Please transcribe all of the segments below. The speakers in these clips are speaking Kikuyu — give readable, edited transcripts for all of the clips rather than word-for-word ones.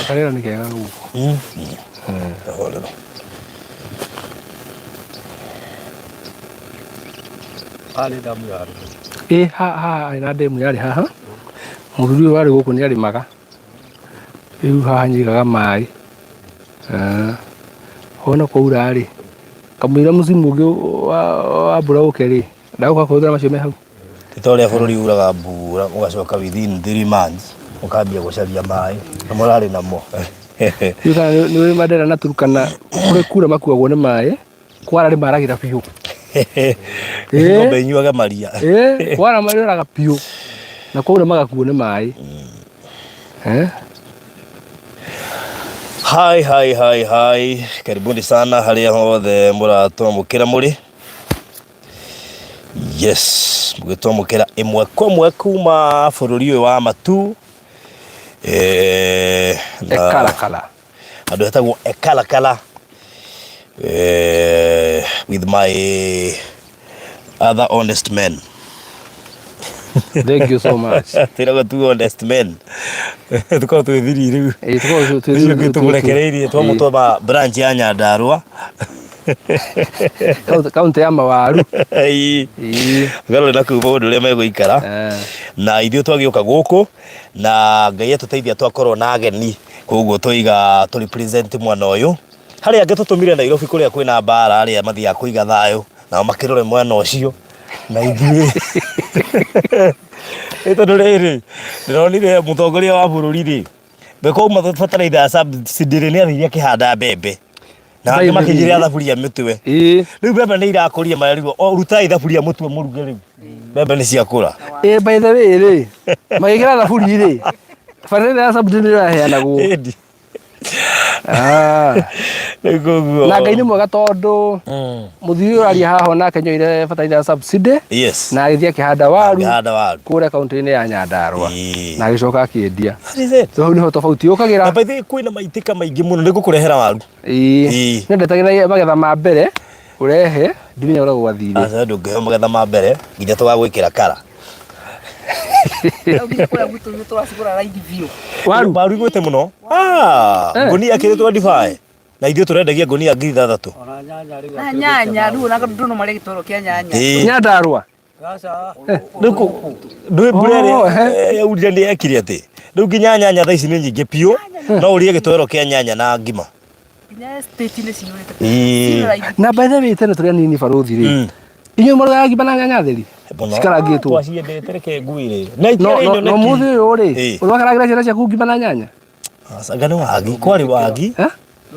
Karĩra nĩ kega gũkũ. Kahorero. Harĩ ndamu yarĩ. Ĩ haha harĩ na ndemu yarĩ haha. Mũthuri ũyũ warĩ gũkũ nĩ arĩmaga. Rĩu haha nyigaga maĩ. Wona kwaura rĩ, kamũira mũsimu ũngĩ wa mbura ũke rĩ, ndagũka kũhũthĩra macio me hau. Ti ta ũrĩa bũrũri uraga mbura ũgacoka within 3 months ũkambia gũcaria maĩ na mũrarĩ namo. Rĩu kana nĩ ũrĩ Mandera na Turkana kũrĩ kura makuagwo nĩ maĩ, kwara nĩ maragĩra biũ. Ng'ombe inyuaga maria. Ĩĩ, kwara marĩoraga biũ na kwaura magakuo nĩ maĩ. Eh? Hi, hi, hi, hi. Karibuni sana harĩa hothe mũratwamũkĩra mũrĩ. Yes, mũgĩtwamũkĩra ĩmwe kwa ĩmwe kuma bũrũri ũyũ wa Matu. Eh, na Ekalakala. handũ hetagwo Ekalakala. Eh, with my other honest men. Thank you so much. Twĩragwo tu honest men. Tũkorwo twĩ thiri rĩu. Ĩĩ, tũkorwo twĩ Ũcio ũngĩ tũmũrekereirie twamũtwama branch ya Nyandarua. Kaunti ya Mawaru. Ĩĩ. Ĩĩ. Garore na kũu maũndũ ũrĩa megũikara. Eh. Na ithuĩ twagĩũka gũkũ na Ngai atũteithia twakorwo na ageni koguo twaiga tũ represent mwena ũyũ. Harĩa angĩ tũtũmire Nairobi kũrĩa kwĩna mbara arĩa mathiaga kũiga thayũ nao makĩrore mwena ũcio na ithuĩ nĩ tondũ rĩrĩ ndĩronire mũtongoria wa bũrũri rĩ bekwauma bataraitha ya subsidy rĩ nĩ athire akĩhanda mbembe na angĩ makĩnjĩrĩra thaburia mĩtwe. Ĩĩ. Rĩu mbembe nĩ irakũria marerigwo o rutai thaburia mũtwe mũruge rĩu mbembe nĩ ciakũra. Ĩĩ by the way rĩ, magĩkĩra thaburi rĩ, bataraitha ya subsidy nĩ ĩraheanagwo. Ĩndi. Ah. Rĩu koguo Na Ngai nĩ mwega tondũ mũthuri ũyũ ũraria haha onake nĩoire bataraitha ya subsidy na agĩthiĩ akĩhanda waru Akĩhanda waru. kũrĩa kaunti-inĩ ya Nyandarua Ĩĩ. na agĩcoka akĩendia. That is it. So hau nĩho tofauti yũkagĩra. Na by the way kwĩna maitĩka maingĩ mũno nĩ ngũkũrehera waru. Ĩĩ. Ĩĩ. Nĩ ndetagĩra magetha ma mbere ũrehe ndimenya ũrĩa gwathire. Aca ndũngĩheo magetha ma mbere nginya tũgagwĩkĩra kara. Rĩu nginya kũrĩa gwitũ nĩ tũracigũra raithi biũ. Waru. Waru igwĩte mũno. Ah, Eh. ngũnia kĩrĩ 25 na ithuĩ tũrendagia ngũnia 6000. Ona nyanya rĩu. Na nyanya rĩu ona andũ no marĩe gĩtoro kĩa nyanya. Ĩĩ. Nyandarua. Aca. Rĩu ndũĩ mbura Oh, ĩrĩa ehe. yaurire nĩ yekire atĩ rĩu nginya nyanya thaa ici nĩ nyingĩ biũ no ũrĩe gĩtoero kĩa nyanya na ngima. Nginya estate nĩ ciyũrĩte. Ĩĩ. Ciĩ raithi. Na by the way tene tũrĩ anini barũthi rĩ. Inyuĩ mũrũgaga ngima na nyanya theri? Mũno. Cikarangĩtwo. Twaciendete reke ngwĩre. Na No itiarĩ no no nyoneki. mũthĩ ũyũ rĩ, Ĩĩ. ũrwakaragĩra ciana ciaku ngima na nyanya? Aca, anga nĩ wagi kwarĩ wagi. Eh?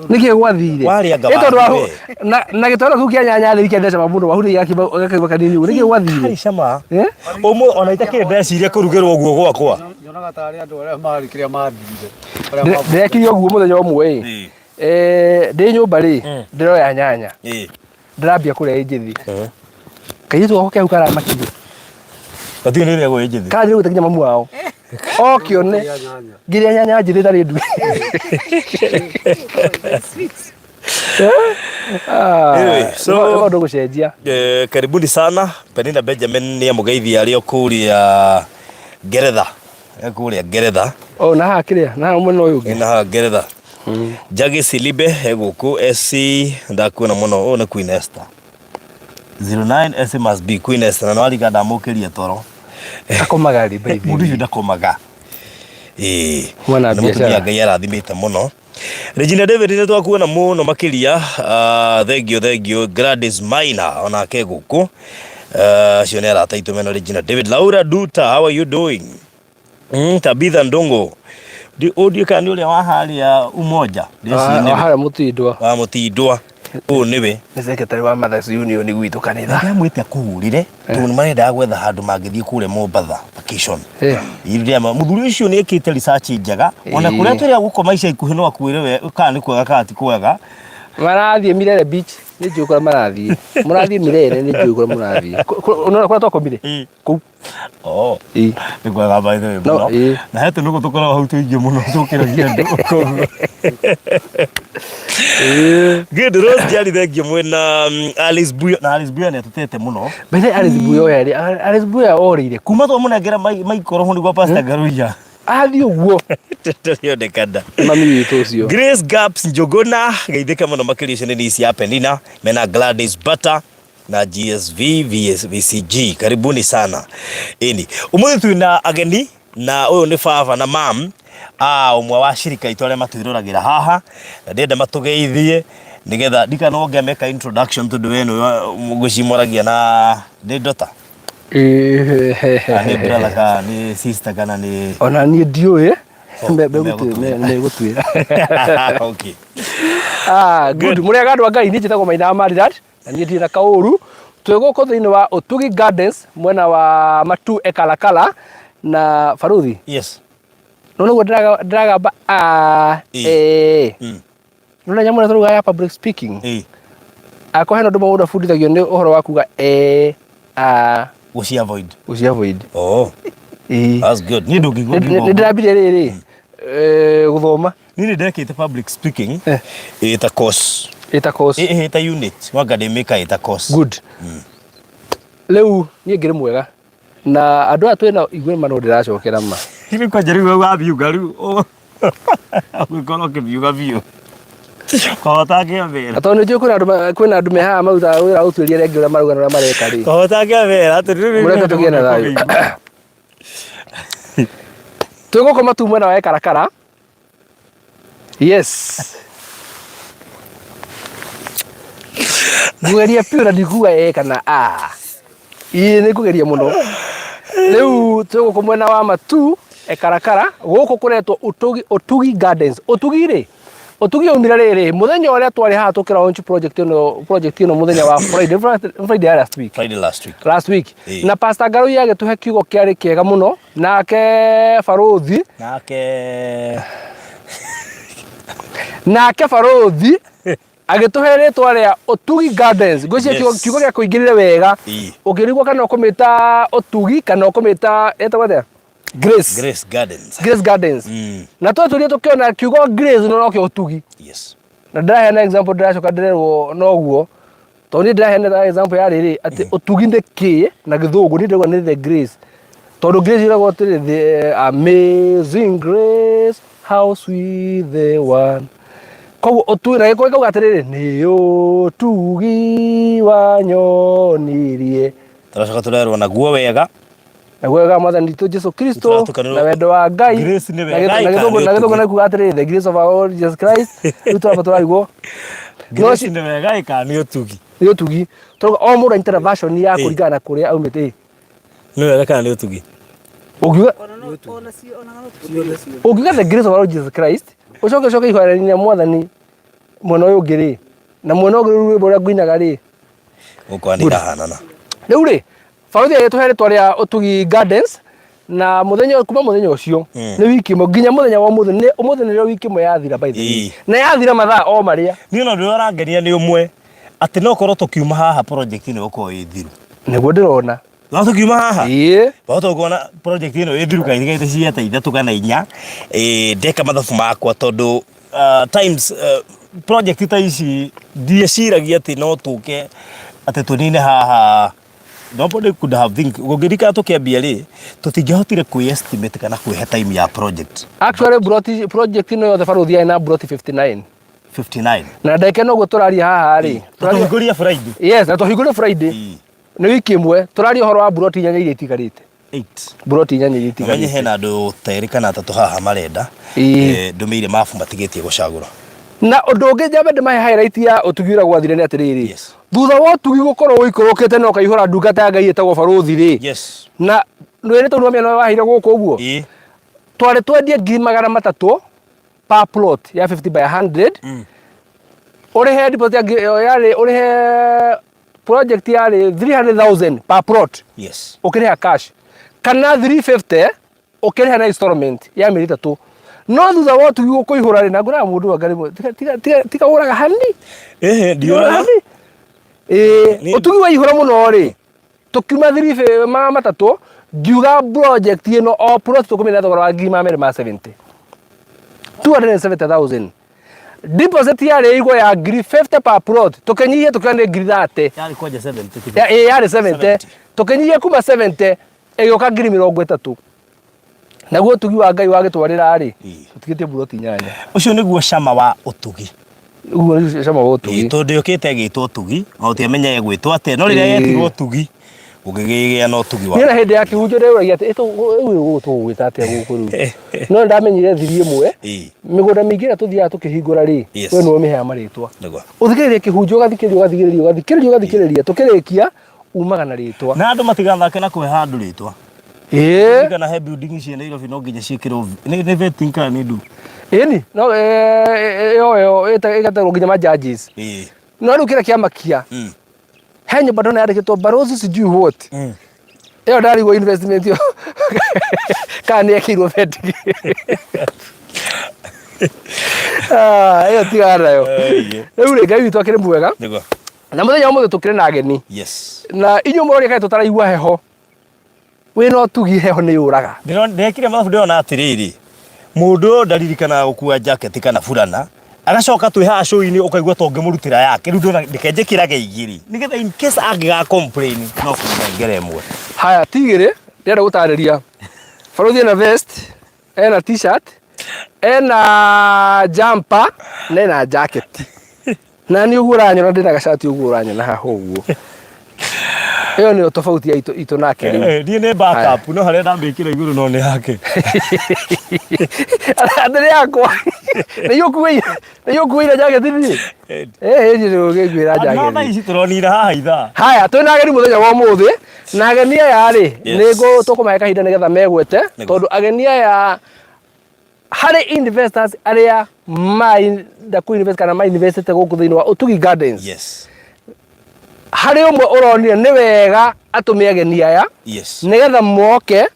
Nĩkĩ gwathire? Warĩ anga Ĩ tondũ wagi wahu we. na na gĩtoro kĩu kĩa nyanya theri kĩendete cama mũno wahu gakima kanini ũguo nĩkĩ gwathire? Harĩ cama. Eh? Ũmũ ona itakĩrĩ ndeciria kũrugĩrwo ũguo gwakwa. Nyonaga tarĩ andũ arĩa marĩ kĩrĩa mathire. Arĩa Ndĩrekire ũguo mũthenya ũmwe ĩ. Ĩĩ. Eh, ndĩ nyũmba rĩ, ndĩroya nyanya. Ĩĩ. Ndĩrambia kũrĩa ĩ njĩthĩ. Kairĩtu gakwa ke hau karamakire. Gatiũĩ nĩ ĩrĩagwo ĩ njĩthĩ. Karathiĩ gũte nginya mamu wao. Oke one. Ngĩrĩa nyanya njĩthĩ ĩtarĩ nduge. Ah, Anyway, so- nĩ maũndũ gũcenjia. Eh, karibuni sana Penina Benjamin nĩ amũgeithia arĩ o kũrĩa Ngeretha. E kũrĩa Ngeretha. Oh, na haha kĩrĩa, na haha mwena ũyũ ũngĩ. Na haha Ngeretha. Njagi Silibe e gũkũ SC ndakuona mũno ũyũ nĩ Queen Esther. 09 SC must be Queen Esther na nĩwariga ndamũkĩria toro. Akomaga rĩ by the Mũndũ way? ũcio ndakomaga. Ĩĩ. Mwana Nĩ mũtumia biacara. Ngai arathimĩte mũno. Regina David nĩ twakuona mũno makĩria. Ah, thank you, thank you. Gladys Maina onake gũkũ. Ah, acio nĩ arata aitũ mena Regina David. Laura Duta, how are you doing? Tabitha Ndungu. Ũndiũ kana nĩ ũrĩa wa harĩa Umoja? Ndĩreciria nĩwe. Wa harĩa Mũtindwa. Wa Mũtindwa. Ũyũ nĩwe. Nĩ secretary wa Mothers Union gwitũ kanitha. Ndamwĩte akũhũrĩre tondũ nĩ marendaga gwetha handũ mangĩthiĩ kũrĩa Mombatha vacation. Mũthuri ũcio nĩ ekĩte research njega ona kũrĩa tũrĩa gũkoma ica ikuhĩ no akwĩre we kana nĩ kwega kana ti kwega. Marathiĩ Mirere Beach. Nĩ njũĩ kũrĩa marathiĩ. Mũrathiĩ Mirere nĩ njũĩ kũrĩa mũrathiĩ. Ũnona kũrĩa twakomire? Kũu. Oh. Ĩĩ. Nĩ kwega by the way No, mũno. ĩĩ. Na he tũnũgũ tũkoragwo hau tũingĩ mũno tũkĩragia andũ koguo. Good Rose Njeri thengiũ mwĩna Alice Buya na Alice Buya nĩ atũtete mũno. By the way, Alice Buya oya rĩ, Alice Buya orĩire kũ? Kuma twamũnengera maikoro hau nĩguo Pastor Ngaruiya. Athiĩ ũguo. Tũrĩonekana. Mami witũ ũcio. Grace Gaps Njuguna geithĩka mũno makĩria ũcio nĩ niece ya Penina mena Gladys Butter na GSV VS, VCG karibuni sana ini umuthi twina ageni na uyu ni baba na mam a umwe wa shirika itu aria matwiroragĩra haha na ndĩrenda matũgeithie nigetha ndikana ũngĩameka introduction tondũ we nĩwe ngũcimoragia na nĩ ndota kana nĩ brother kana nĩ sister kana nĩ Ona niĩ ndiũĩ. Oh, Megũtuĩra. Megũtuĩra. Okay. Ah, good. Mũrĩega andũ a Ngai, niĩ njĩtagwo Maina wa Maridad na niĩ ndirĩ na kaũru. Twĩ gũkũ thĩinĩ wa Ũtugi Gardens mwena wa Matu Ekalakala na Baruthi. Yes. Nona ũguo ndĩragamba a Ĩ. e. Nona nyamũ ĩrĩa tũrugaga ya public speaking. Ĩ. Akorwo hena ũndũ mũndũ abundithagio nĩ ũhoro wa kuga e a Gũci avoid. gũci avoid. Oh, Ĩ. that's good. Niĩ ndũngĩigua Nĩ ngiuga ũguo. ndĩrambirie rĩrĩ gũthoma Niĩ nĩ ndekĩte public speaking Eh. ĩta course. ĩta course. Ĩ ĩta unit. Wanga ndĩmĩka ĩta course. Good. Rĩu niĩ ngĩrĩ mwega na andũ aya twĩna igue ma no ndĩracokera ma. Rĩu kwanja rĩu hau wabiuga rĩu. Ũgĩkorwo ũkĩbiuga biũ. Kahota ngĩambĩra. Na tondũ nĩ njũĩ kwĩna andũ me haha marutaga wĩra wa ũtuĩria arĩa angĩ ũrĩa marauga na ũrĩa mareka rĩ. Kahota ngĩambĩra atĩ rĩu Mũreke tũgĩe na thayũ. Twĩ gũkũ Matu mwena wa Ekarakara. Yes. Ngũgeria biũ na ndikuga ĩ kana a. Ĩĩ nĩ ngũgeria mũno. Rĩu twĩ gũkũ mwena wa Matu Ekarakara, gũkũ kũretwo Ũtugi, Ũtugi Gardens. Ũtugi rĩ, Ũtugi waumire rĩrĩ, mũthenya ũrĩa twarĩ haha tũkĩ launch project ĩno, project ĩno mũthenya wa Friday, Friday ya last week. Friday last week. Last week. Ĩĩ. Na Pastor Ngarũi agĩtũhe kiugo kĩarĩ kĩega mũno, nake Barũthi, Nake nake Barũthi agĩtũhe rĩtwa rĩa Ũtugi Gardens. Ngwĩciria Yes. kiugo gĩa kũingĩrĩre wega. Ĩĩ. Ũkĩrigwo kana ũkũmĩta Ũtugi kana ũkũmĩta ĩtagwo atĩa? Grace. Grace Gardens. Grace Gardens. Na twatũrie tũkĩona kiugo Grace no nokĩo Ũtugi. Yes. Na ndĩraheana example ndĩracoka ndĩrerwo noguo tondũ niĩ ndĩraheana example ya rĩrĩ atĩ ũtugi nĩ kĩ na gĩthũngũ niĩ ndĩrauga nĩ the grace tondũ grace ĩragwo atĩrĩ the amazing grace how sweet the one koguo ũtugi na gĩkũyũ gĩkauga atĩrĩrĩ nĩ ũtugi wanyonirie Tũracoka tũrerwo naguo wega. Naguo wega wa Mwathani witũ Jesu Kristo Tũratukanĩrwo. na wendo wa Ngai Grace nĩ na wega, na kana gĩthũngũ nĩ na gĩthũngũ ũtugi? nĩ kuga atĩrĩrĩ the grace of our Lord Jesus Christ rĩu tũramba tũrarigwo no Grace nĩ wega ĩ kana nĩ ũtugi? nĩ ũtugi tondũ o mũndũ anyitaga version ya Ĩ. kũringana na kũrĩa aumĩte ĩ. Nĩ wega kana nĩ ũtugi? Ũngiuga Ona no ona cio ona no tũthiĩ. ũngiuga the grace of our Lord Jesus Christ ũcoke ũcoke ihoya rĩa mwathani mwena ũyũ ũngĩ rĩ na mwena ũngĩ rĩu rwĩmbo ũrĩa ngũinaga rĩ Gũkwa nĩ irahanana. Rĩu rĩ barothi agĩtũhe rĩtwa rĩa Ũtugi Gardens na mũthenya kuma mũthenya ũcio nĩ wiki ĩmwe nginya mũthenya wa ũmũthĩ nĩ ũmũthĩ nĩrĩo wiki ĩmwe yathira by the way Ĩĩ. na yathira mathaa o marĩa Niĩ ona ũndũ ũrĩa ũrangenia nĩ ũmwe atĩ no korwo tũkiuma haha project ĩno ĩgũkorwo ĩ thiru. Nĩguo ndĩrona. No tũkiuma haha Ĩĩ. wahota kuona project ĩno ĩ thiru kana itigarĩte cieta ithatũ kana inya ĩ ndeka mathabu makwa tondũ times project ta ici ndieciragia atĩ no tũke atĩ tũnine haha. Nobody could have think gũngĩrikana tũkĩambia rĩ tũtingĩahotire kwĩ estimate kana kwĩhe time ya project. Actually project ĩno yothe barothi yarĩ na broti 59. 59. Na ndagĩka ĩno ũguo tũraria haha rĩ, tũraria Tũhingũria Friday. Yes, na tũhingũrie Friday. Ĩĩ. Nĩ wiki ĩmwe tũraria ũhoro wa broti inyanya iria itigarĩte. 8. Broti inyanya iria Ũmenye itigarĩte. hena andũ ta erĩ kana atatũ haha marenda. Ĩĩ. Ndũmĩire mabu matigĩtie gũcagũra. Na ũndũ ũngĩ njambe ndĩmahe highlight ya ũtugi ũrĩa gwathire nĩ atĩrĩrĩ. Yes. Thutha wa ũtugi gũkorwo ũikũrũkĩte na ũkaihũra ndungata ya Ngai ĩtagwo barũthi rĩ. Yes. Na nĩwĩrĩtwo nĩ mĩena waheire gũkũ ũguo. Ĩĩ. Twarĩ twendie 300,000 per plot ya 50 by 100. Ũrĩhe deposit ya yarĩ ũrĩhe project yarĩ 300,000 per plot. Yes. Ũkĩrĩha cash kana 350 ũkĩrĩha na installment ya mĩeri ĩtatũ. No thutha wa ũtugi gũkũihũra rĩ, na ngũraga mũndũ anga rĩmwe tiga tiga tiga tiga ũraga hani. Ehe, ndiũraga. Hani. Ĩĩ, Nĩ- ũtugi waihũra mũno rĩ, tũkiuma thiribĩ ma matatũ, ngiuga project ĩno o plot tũkũmĩnea thogora wa 270,000, 270,000. Deposit yarĩ igwo ya ngiri 50 per plot, tũkĩnyihia tũkiona nĩ ngiri 30. Yarĩ kwanja 70. Ĩĩ, yarĩ 70. 70. Tũkĩnyihia kuma 70 ĩgĩũka ngiri 30. Naguo ũtugi wa Ngai wagĩtwarĩra rĩ, tũtigĩtie buroti 8. Ũcio nĩguo cama wa ũtugi. Ũguo nĩguo cama wa ũtugi. Ĩĩ, tondũ yũkĩte ĩgĩtwo ũtugi, o ũtiamenya ĩgwĩtwo atĩa, no rĩrĩa yetirwo ũtugi, gũkĩgĩa na ũtugi wa. Niĩ na hĩndĩ ya kĩhunjio ndĩragia atĩ rĩu gũkũ tũgũgwĩta atĩa gũkũ rĩu. No nĩndamenyire thiri ĩmwe, mĩgũnda mĩingĩ ĩrĩa tũthiaga tũkĩhingũra rĩ, we nĩwe ũmĩheaga marĩtwa. Nĩguo. Ũthikĩrĩria kĩhunjio, ũgathikĩrĩria, ũgathikĩrĩria, ũgathikĩrĩria, ũgathikĩrĩria, tũkĩrĩkia umaga na rĩtwa. Na andũ matigathake na kũhe handũ rĩtwa. Ĩĩ. Kana he building cia Nairobi no nginya ciĩkĩrwo nĩ vetting kana nĩ ndu. Ĩni, no ĩyo ĩyo ĩgaterwo nginya ma judges. Ĩĩ. No rĩu kĩrĩa kĩamakia, he nyũmba ndona yandĩkĩtwo Barozi sijui what. Ĩyo ndarigwo investment ĩyo kana nĩ yekĩirwo vetting. Ah, ĩyo tigana nayo. Rĩu rĩ, Ngai witũ akĩrĩ mwega. Nĩguo. Na mũthenya wa ũmũthĩ tũkĩrĩ na ageni. Yes. Na inyuĩ mũroria kaĩ tũtaraigua heho. Wĩna ũtugi heho nĩ yũraga. Ndekire mathabu ndĩrona atĩrĩrĩ, mũndũ ũyũ ndaririkanaga gũkua jacket kana burana, agacoka twĩ haha show-inĩ ũkaigua ta ũngĩmũrutĩra yake, rĩu ndĩrona reke njĩkĩrage igĩrĩ nĩgetha in case angĩga complain no kũmũnengera ĩmwe. Haya, ti igĩrĩ, ndĩrenda gũtarĩria. Barũthi ena vest, ena t-shirt, ena jumper na ena jacket. Na niĩ ũguo ũranyona ndĩna gacati ũguo ũranyona haha ũguo. Ĩyo nĩyo tofauti ya itũ nake rĩu. Niĩ nĩ backup no harĩa ndamĩkĩra igũrũ no nĩ yake. Atĩ nĩ yakwa. Nĩ ũkuĩire jacket niĩ? Ĩĩ niĩ nĩũgĩnguĩra No thaa jacket. ici tũronire haha ithaa. Haya, twĩna ageni mũthenya wa ũmũthĩ, na ageni aya rĩ, Yes. nĩ tũkũmahe kahinda nĩgetha megwete, Nĩguo. tondũ ageni aya harĩ investors arĩa maenda kũ invest kana ma investĩte gũkũ thĩinĩ wa Ũtugi Gardens. Yes. Harĩ ũmwe ũronire nĩ wega atũme ageni aya Yes. nĩgetha moke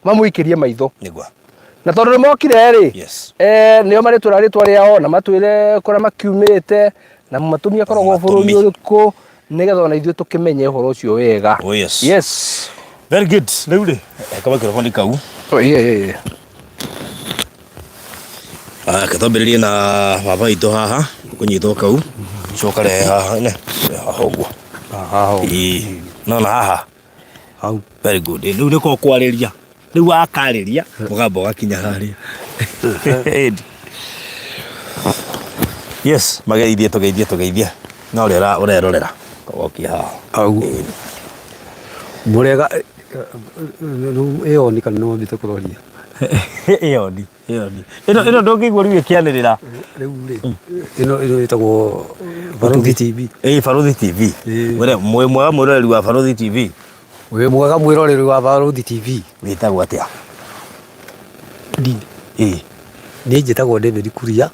mamũikĩrie maitho. Nĩguo. Na tondũ nĩ mokire rĩ, Yes. nĩo marĩtwĩra rĩtwa rĩao na matwĩre kũrĩa makiumĩte na matũmi akoragwo bũrũri Matũmi. ũrĩkũ nĩgetha ona ithuĩ tũkĩmenye ũhoro ũcio wega. Oh, yes. Yes. Very good. Rĩu rĩ, ka microphone kau. Oh, yeah. Aya, twambĩrĩrie na baba witũ haha, kũnyitwo kau. Coka rehe haha, ne, haha ũguo. Haha. Ĩĩ. No na haha. Hau. Very good. Rĩu nĩko kwarĩria. Rĩu wakarĩria, mũgambo ũgakinya harĩa. Ĩndi. Yes, mageithie, tũgeithie, tũgeithie. Na ũrĩa ũrerorera. Ũgokia haha. Hau. Mũrega rĩu ĩyo ni kana nĩ wambĩte kũroria. Ĩyo ni, ĩyo ni. Ĩno ndũngĩigua rĩu ĩkĩanĩrĩra. Rĩu rĩ, ĩno ĩtagwo Barũthi TV. Ĩĩ, Barũthi TV. Ĩĩ. Wĩre mwĩ mwega mwĩroreri wa Barũthi TV. Wĩ mwega mwĩroreri wa Barũthi TV. Wĩtagwo atĩa? Ĩĩ. Niĩ njĩtagwo David Kuria.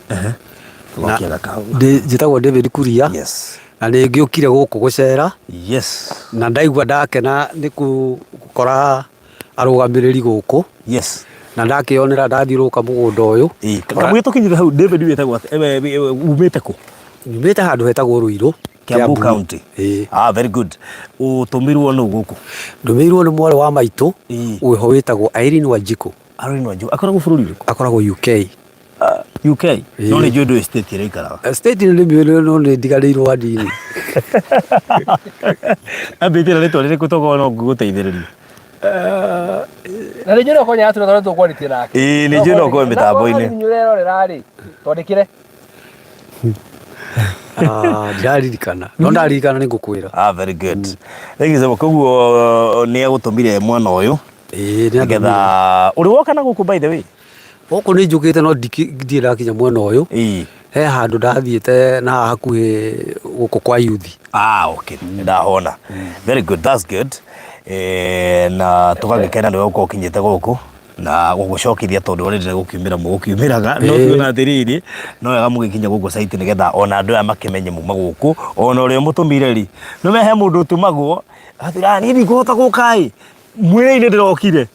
Ũgokia gakau. Njĩtagwo David Kuria. Yes. Na nĩ ngĩũkire gũkũ gũcera. Yes. Na ndaigua ndakena nĩ gũkora arũgamĩrĩri gũkũ. Yes. Na ndakĩonera ndathiũrũrũka mũgũnda ũyũ. Ĩĩ. Kamũira tũkinyire hau David wĩtagwo atĩa? Umĩte kũ? Nyumĩte handũ hetagwo Ruiru. Kiambu County. Ĩĩ. Ah, very good. Ũtũmirwo nũ gũkũ? Ndũmĩirwo nĩ mwarĩ wa maitũ Ĩĩ. wĩho wĩtagwo Irene Wanjikũ. Irene Wanjikũ. Akoragwo bũrũri ũrĩkũ? Akoragwo UK. UK. No nĩ njũĩ ndũĩ state ĩrĩa aikaraga. State nĩ mĩũĩ no nĩ ndiganĩirwo hanini. Ambĩtie na rĩtwa rĩrĩkũ tokorwo no ngũgũteithĩrĩria. Na nĩ njũĩ no ũkorwo nĩaratwĩra tondũ tũkwarĩtie nake. Ĩĩ, nĩ njũĩ no ũkorwo mĩtambo-inĩ. Na ũrerorera rĩ, twandĩkĩre. Ndiraririkana. No ndaririkana nĩ ngũkwĩra. Ah, very good. Thank you so much. Koguo nĩ agũtũmire mwena ũyũ. Ĩĩ, nĩ Nĩgetha ũrĩ woka na gũkũ by the way? Gũkũ nĩ njũkĩte no ndirĩ ndakinya mwena ũyũ. Ĩĩ. He handũ ndathiĩte na haha hakuhĩ gũkũ kwa youth. Ah, okay. Ndahona. Very good. That's good. Na tũgagĩkena nĩwe ũkorwo ũkinyĩte gũkũ na gũgũcokithia tondũ already nĩ gũkiumĩra mũgũkiumĩraga no tuona atĩrĩrĩ no wega mũgĩkinya gũkũ site nĩgetha ona andũ aya makĩmenye muma gũkũ ona ũrĩa mũtũmire rĩ no he mũndũ ũtũmagwo atĩra niĩ ndikũhota gũka ĩ mwĩrĩ-inĩ ndĩrokire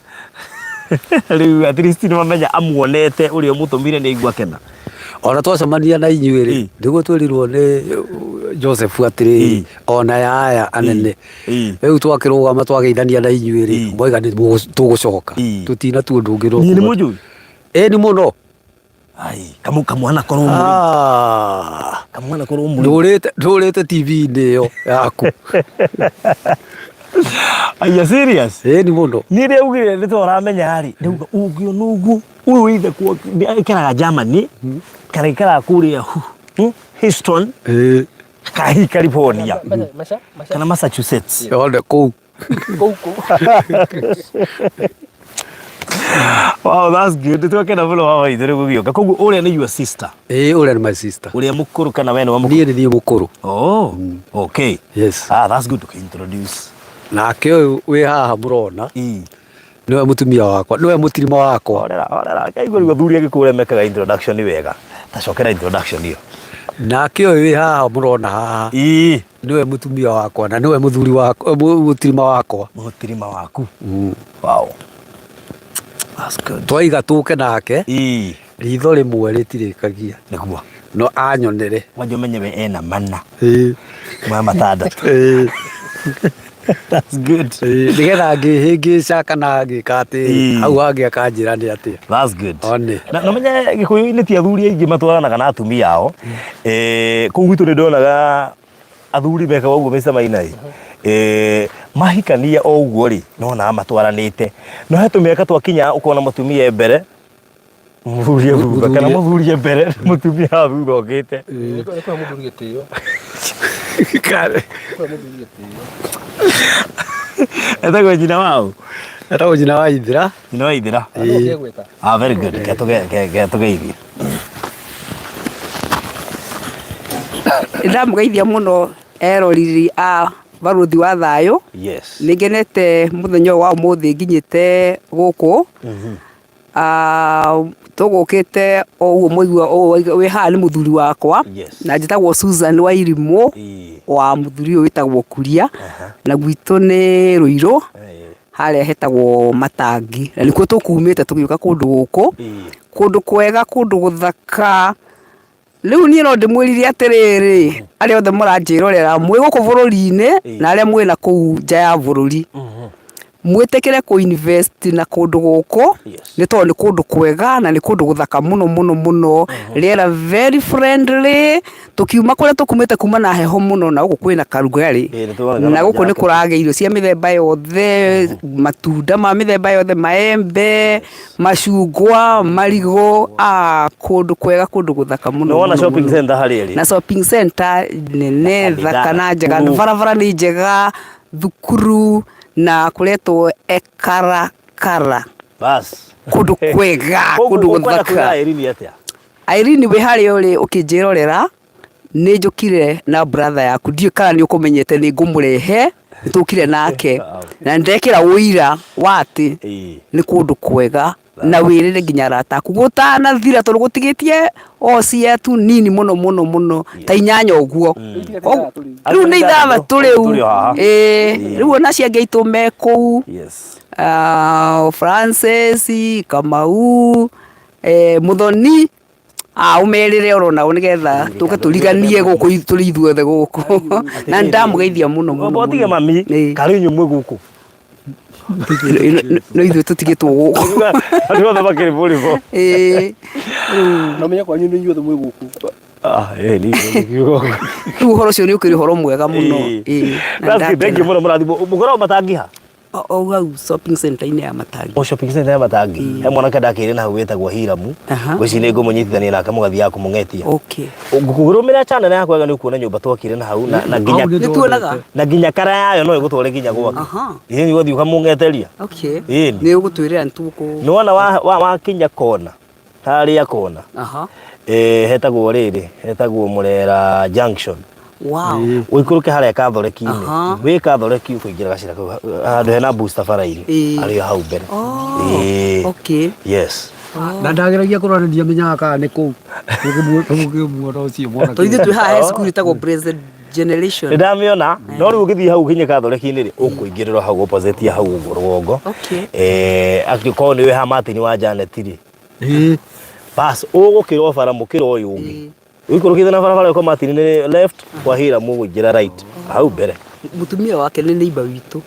rĩu at least nĩ mamenya amuonete ũrĩa ũmũtũmire nĩ aigua kena. Ona twacemania na inyuĩ rĩ, Ĩ. nĩguo twĩrirwo nĩ Joseph atĩrĩrĩ, Ĩ. ona ya aya anene. Ĩ. Rĩu twakĩrũgama twageithania na inyuĩ rĩ, Ĩ. mwaiga nĩ tũgũcoka. Ĩ. Tũtina tu ũndũ ũngĩ no Niĩ nĩ kuga- mũnjũĩ? Ĩ nĩ mũno. Ai, kamu kamwana korwo mũrĩ. Ah. Kamwana korwo mũrĩ. Ndũrĩte ndũrĩte TV-inĩ ĩyo yaku. Are you serious? Ĩ nĩ mũno. Niĩ rĩaugire nĩ tũramenya rĩ, ndauga ũngĩona ũguo ũyũ ithe kuo aikaraga Germany kana aikaraga kũrĩa Houston Ĩ. kana hihi California Maca, maca. kana Massachusetts. Yone kũu. Kũu kũu. Wow, that's good. Twakena mũno wa ithe rĩu gũgĩũka. Koguo ũrĩa nĩ your sister, Ĩ ũrĩa nĩ my sister. ũrĩa mũkũrũ kana we nĩ wa mũkũrũ? Niĩ nĩ niĩ mũkũrũ. Oh, okay. Yes. Ah, that's good. Okay, introduce. Nake ũyũ wĩ haha mũrona Ĩ. nĩwe mũtumia wakwa, nĩwe mũtirima wakwa. Horera, horera. Kaigua rĩu athuri agĩkũrĩa mekaga introduction wega. Ta cokera introduction ĩyo. Nake ũyũ wĩ haha mũrona haha Ĩ. nĩwe mũtumia wakwa na nĩwe mũthuri wakwa, mũtirima wakwa. Mũtirima waku. Wow. That's good. Twaiga tũke nake Ĩ. ritho rĩmwe rĩtirĩkagia Nĩguo. no anyonere. Wanja ũmenye we ena mana. Ĩ. Ma matandatũ. Ĩ. That's good. Ĩ, nĩgetha ngĩhĩngĩca kana ngĩka atĩ Ĩ. hau hangĩ akanjĩra nĩ atĩa. That's good. One. Na na menye gĩkũyũ-inĩ ti athuri aingĩ matwaranaga na atumia ao. Eh, kũu gwitũ nĩ ndonaga athuri mekaga ũguo Mr. Mainai. Eh, mahikania o ũguo rĩ, nonaga matwaranĩte. No he tũmĩaka twakinya ũkona mũtumia e mbere, mũthuri e thutha, kana mũthuri e mbere, mũtumia wa thutha okĩte. Nĩ kũhe mũthuri gĩtĩo. Kare. Kũhe mũthuri gĩtĩo. Etagwo nyina wao? Etagwo nyina wa Ithira. Nyina wa Ithira. Nũ ũkĩgwĩta? Ah, very good. Ke tũgeithie. Ndamũgeithia mũno eroreri a Barũthi wa Thayũ. Yes. Nĩ ngenete mũthenya ũyũ wa ũmũthĩ nginyĩte gũkũ. Ah, tũgũkĩte o ũguo mwaigua ũũ wĩ haha nĩ mũthuri wakwa. Yes. Na njĩtagwo Susan Wairimũ Ĩĩ. wa mũthuri ũyũ wĩtagwo Kuria. Na gwitũ nĩ Rũirũ harĩa hetagwo Matangi. Na nĩkuo tũkumĩte tũgĩũka kũndũ gũkũ. Kũndũ kwega, kũndũ gũthaka. Rĩu niĩ no ndĩmwĩrire atĩrĩrĩ, arĩa othe mũranjĩrorera mwĩ gũkũ bũrũri-inĩ na arĩa mwĩ na kũu nja ya bũrũri, mwĩtĩkĩre kũ invest na kũndũ gũkũ nĩ tondũ nĩ kũndũ kwega na nĩ kũndũ gũthaka mũno mũno mũno, rĩera very friendly, tũkiuma kũrĩa tũkumĩte kuma na heho mũno na gũkũ kwĩna karugarĩ, Ĩĩ, nĩ tũroneka na gũkũ nĩ jacket. kũragĩa irio cia mĩthemba yothe, matunda ma mĩthemba yothe, maembe, macungwa, marigũ, ah, kũndũ kwega kũndũ gũthaka mũno Nĩ wona mũno shopping mũno. center harĩa ĩrĩ? Na shopping center nene Kanitha, thaka na njega, thukuru. barabara nĩ njega, thukuru na kũretwo Ekarakara. Bas. Kũndũ kwega, Koguo kũndũ ũkwenda gũthaka. kwĩra Irene atĩa? Irene wĩ harĩa ũrĩ ũkĩnjĩrorera, nĩ njũkire na brother yaku, ndiũĩ kana nĩ ũkũmenyete nĩ ngũmũrehe, nĩ tũkire nake na ndekĩra ũira wa atĩ Ĩĩ. nĩ kũndũ kwega na wĩrĩre nginya arata aku gũtanathira tondũ gũtigĩtie o cia tu nini mũno mũno mũno ta inyanya ũguo. Rĩu nĩ ithathatũ rĩu. Tũrĩ o haha. Ĩĩ, rĩu ona acio angĩ aitũ me kũu. Yes. Ah, Francis, Kamau, eh, Muthoni, ah, ũmerĩre oro nao nĩgetha tũke tũriganie gũkũ tũrĩ ithuothe gũkũ. Na nĩndamũgeithia mũno mũno. Mũtige mami, Ĩĩ. karĩ inyuĩ mwĩ gũkũ. No ithuĩ tũtigĩtwo gũkũ. Andũ othe makĩrĩ mũrĩmo. Ĩĩ. Na ũmenye kwanyu nĩ inyuothe mwĩ gũkũ. Ah, ĩĩ, nĩ ithuĩ gũkũ. Rĩu ũhoro ũcio nĩ ũkĩrĩ ũhoro mwega mũno. Ĩĩ. Na That's good. Thank you ndakena. mũno mũrathimwo. Mũkoragwo matangiha? O hau shopping center-inĩ ya Matangi. O shopping center ya Matangi. He mwanake ndakĩire na hau wĩtagwo Hiramu. Aha. Ngwĩciria nĩ ngũmũnyitithania nake mũgathiaga kũmũng'etia. Okay. Ngũkũrũmĩrĩra channel yakwa wega nĩ ũkuona nyũmba twakire na hau na nginya Hau nĩ Nĩ tuonaga. na nginya kara yayo no ĩgũtware nginya gwake. Aha. Ĩĩ ũgathiĩ ũkamũng'eteria. Okay. Ĩni. Nĩ ũgũtwĩrĩra nĩ tũkũ. Nĩ wona wakinya kona harĩa kona Aha. eh, hetagwo rĩrĩ hetagwo Mũrera Junction. Wow. Ũikũrũke harĩa Kathoreki-inĩ. Aha. Wĩ Kathoreki ũkũingĩra gacĩra kau handũ hena booster bara-inĩ Ĩĩ. arĩ o hau mbere. Oh. Ĩĩ. Okay. Yes. Na ndageragia kũrora nĩ ndiamenyaga kana nĩ kũu. Tũgũkĩmuona ũcio mwanake. Tondũ ithuĩ twĩ haha he cukuru ĩtagwo Blessed Generation. Nĩ ndamĩona no rĩu ũgĩthiĩ hau ũkinye Kathoreki-inĩ rĩ ũkũingĩrĩra hau opposite ya hau ũguo rũgongo. Okay. Eh, angĩkorwo nĩ wĩ ha Martin wa Janet rĩ Ĩĩ. Bas ũgũkĩra o bara mũkĩra ũyũ ũngĩ. Ũikũrũkĩte na barabara ĩyo kwa Martin nĩ left kwa Hiram ũgũingĩra right hau mbere. Mũtumia wake nĩ neighbor witũ.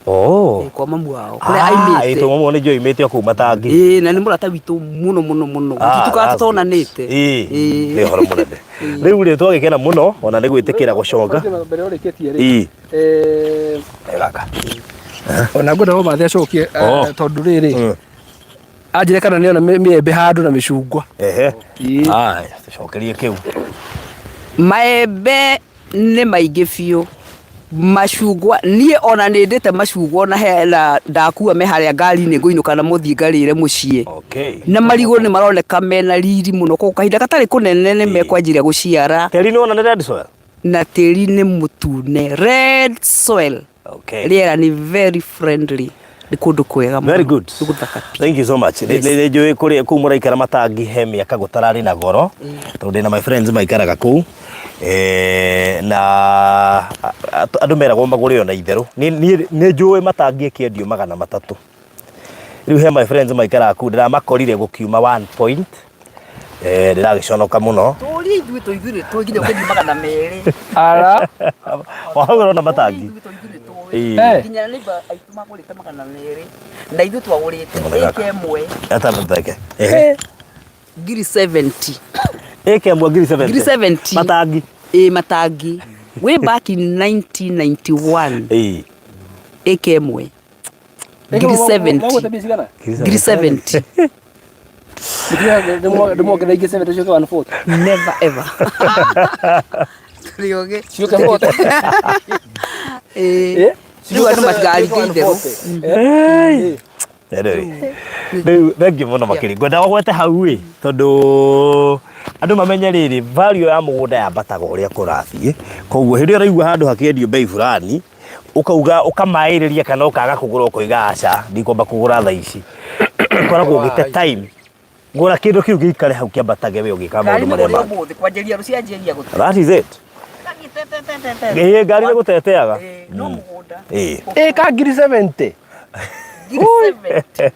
Oh. Kwa mamu wao. Kũrĩa aimĩte. Ĩĩ mamu nĩ njũĩ aimĩte o kũu Matangi. Ĩĩ na nĩ mũrata witũ mũno mũno mũno. Tũtitukaga tũtonanĩte. Ĩĩ. Nĩ ũhoro mũnene. Rĩu rĩ twagĩkena mũno ona nĩ gwĩtĩkĩra gũconga. Mbere ũrĩkĩtie rĩ. Ĩĩ. Gaka. Ona ngwenda Ũmathĩ acokie tondũ rĩrĩ anjĩre kana nĩona mĩembe handũ na mĩcungwa. Ehe. Haya, tũcokerie kĩu. Maembe nĩ maingĩ biũ. Macungwa, niĩ ona nĩ ndĩte macungwa ona hena ndakua me harĩa ngari-inĩ ngũinũka namo thiĩ ngarĩre mũciĩ. Okay. Na marigũ nĩ maroneka mena riri mũno, koguo kahinda gatarĩ kũnene nĩ mekwanjĩrĩria gũciara. Tĩri nĩ wona nĩ red soil? Na tĩri nĩ mũtune, red soil. Okay. Rĩera nĩ very friendly. Nĩ kũndũ kwega mũno. Very good. Nĩ gũthaka biũ. Thank you so much. Nĩ nĩ njũĩ kũrĩa kũu mũraikara matangi he mĩaka gũtararĩ na goro tondũ ndĩna my friends maikaraga kũu Eh, na andũ meragwo magũre ona itherũ. Niĩ nĩ njũĩ matangi ĩkĩendio 300. Rĩu he my friends maikaraga kũu ndĩramakorire gũkiuma 1 point Eh, ndĩragĩconoka mũno. Tũrie ithuĩ tũ ithuĩ tũĩ nginya ũkĩendio 200. Ara. Wahau ũrona matangi. Ithuĩ tũ ithuĩ tũĩ. Ĩĩ. Eh. Nginya neighbor aitũ magũrĩte 200 na ithuĩ twagũrĩte Mũthaka. ĩka ĩmwe Atateke. Ehe. 70,000. Ĩka ĩmwe 70,000. 70,000. Matangi. Ĩ matangi. Way back in 1991. Ĩĩ. Ĩka ĩmwe. 70,000. Mwagũte mbia cigana? 70,000. Ndĩmuongerera ingĩ 70 ciũke 140. Never ever. Tũrĩ ogĩ. Ciũke 40. Ĩĩ. Rĩu andũ matigaringe itherũ. Anyway, rĩu thengiũ mũno makĩria ngwenda ũgwete hau ĩ tondũ andũ mamenye rĩrĩ value ya mũgũnda yambataga ũrĩa kũrathiĩ koguo hĩndĩ ĩrĩa ũraigua handũ hakĩendio bei fulani ũkauga ũkamaĩrĩria kana ũkaga kũgũra ũkoiga aca ndikwamba kũgũra thaa ici ũkoragwo ũgĩte time gũra kĩndũ kĩu gĩikare hau kĩambatage we ũgĩka Ngari maũndũ marĩa mĩgũre mangĩ ũmũthĩ kwanjĩria rũciũ yanjĩrĩria gũte. that is it ĩĩ ngari nĩ gũteteaga No mũgũnda. ĩĩ Ĩka 70,000. 70,000.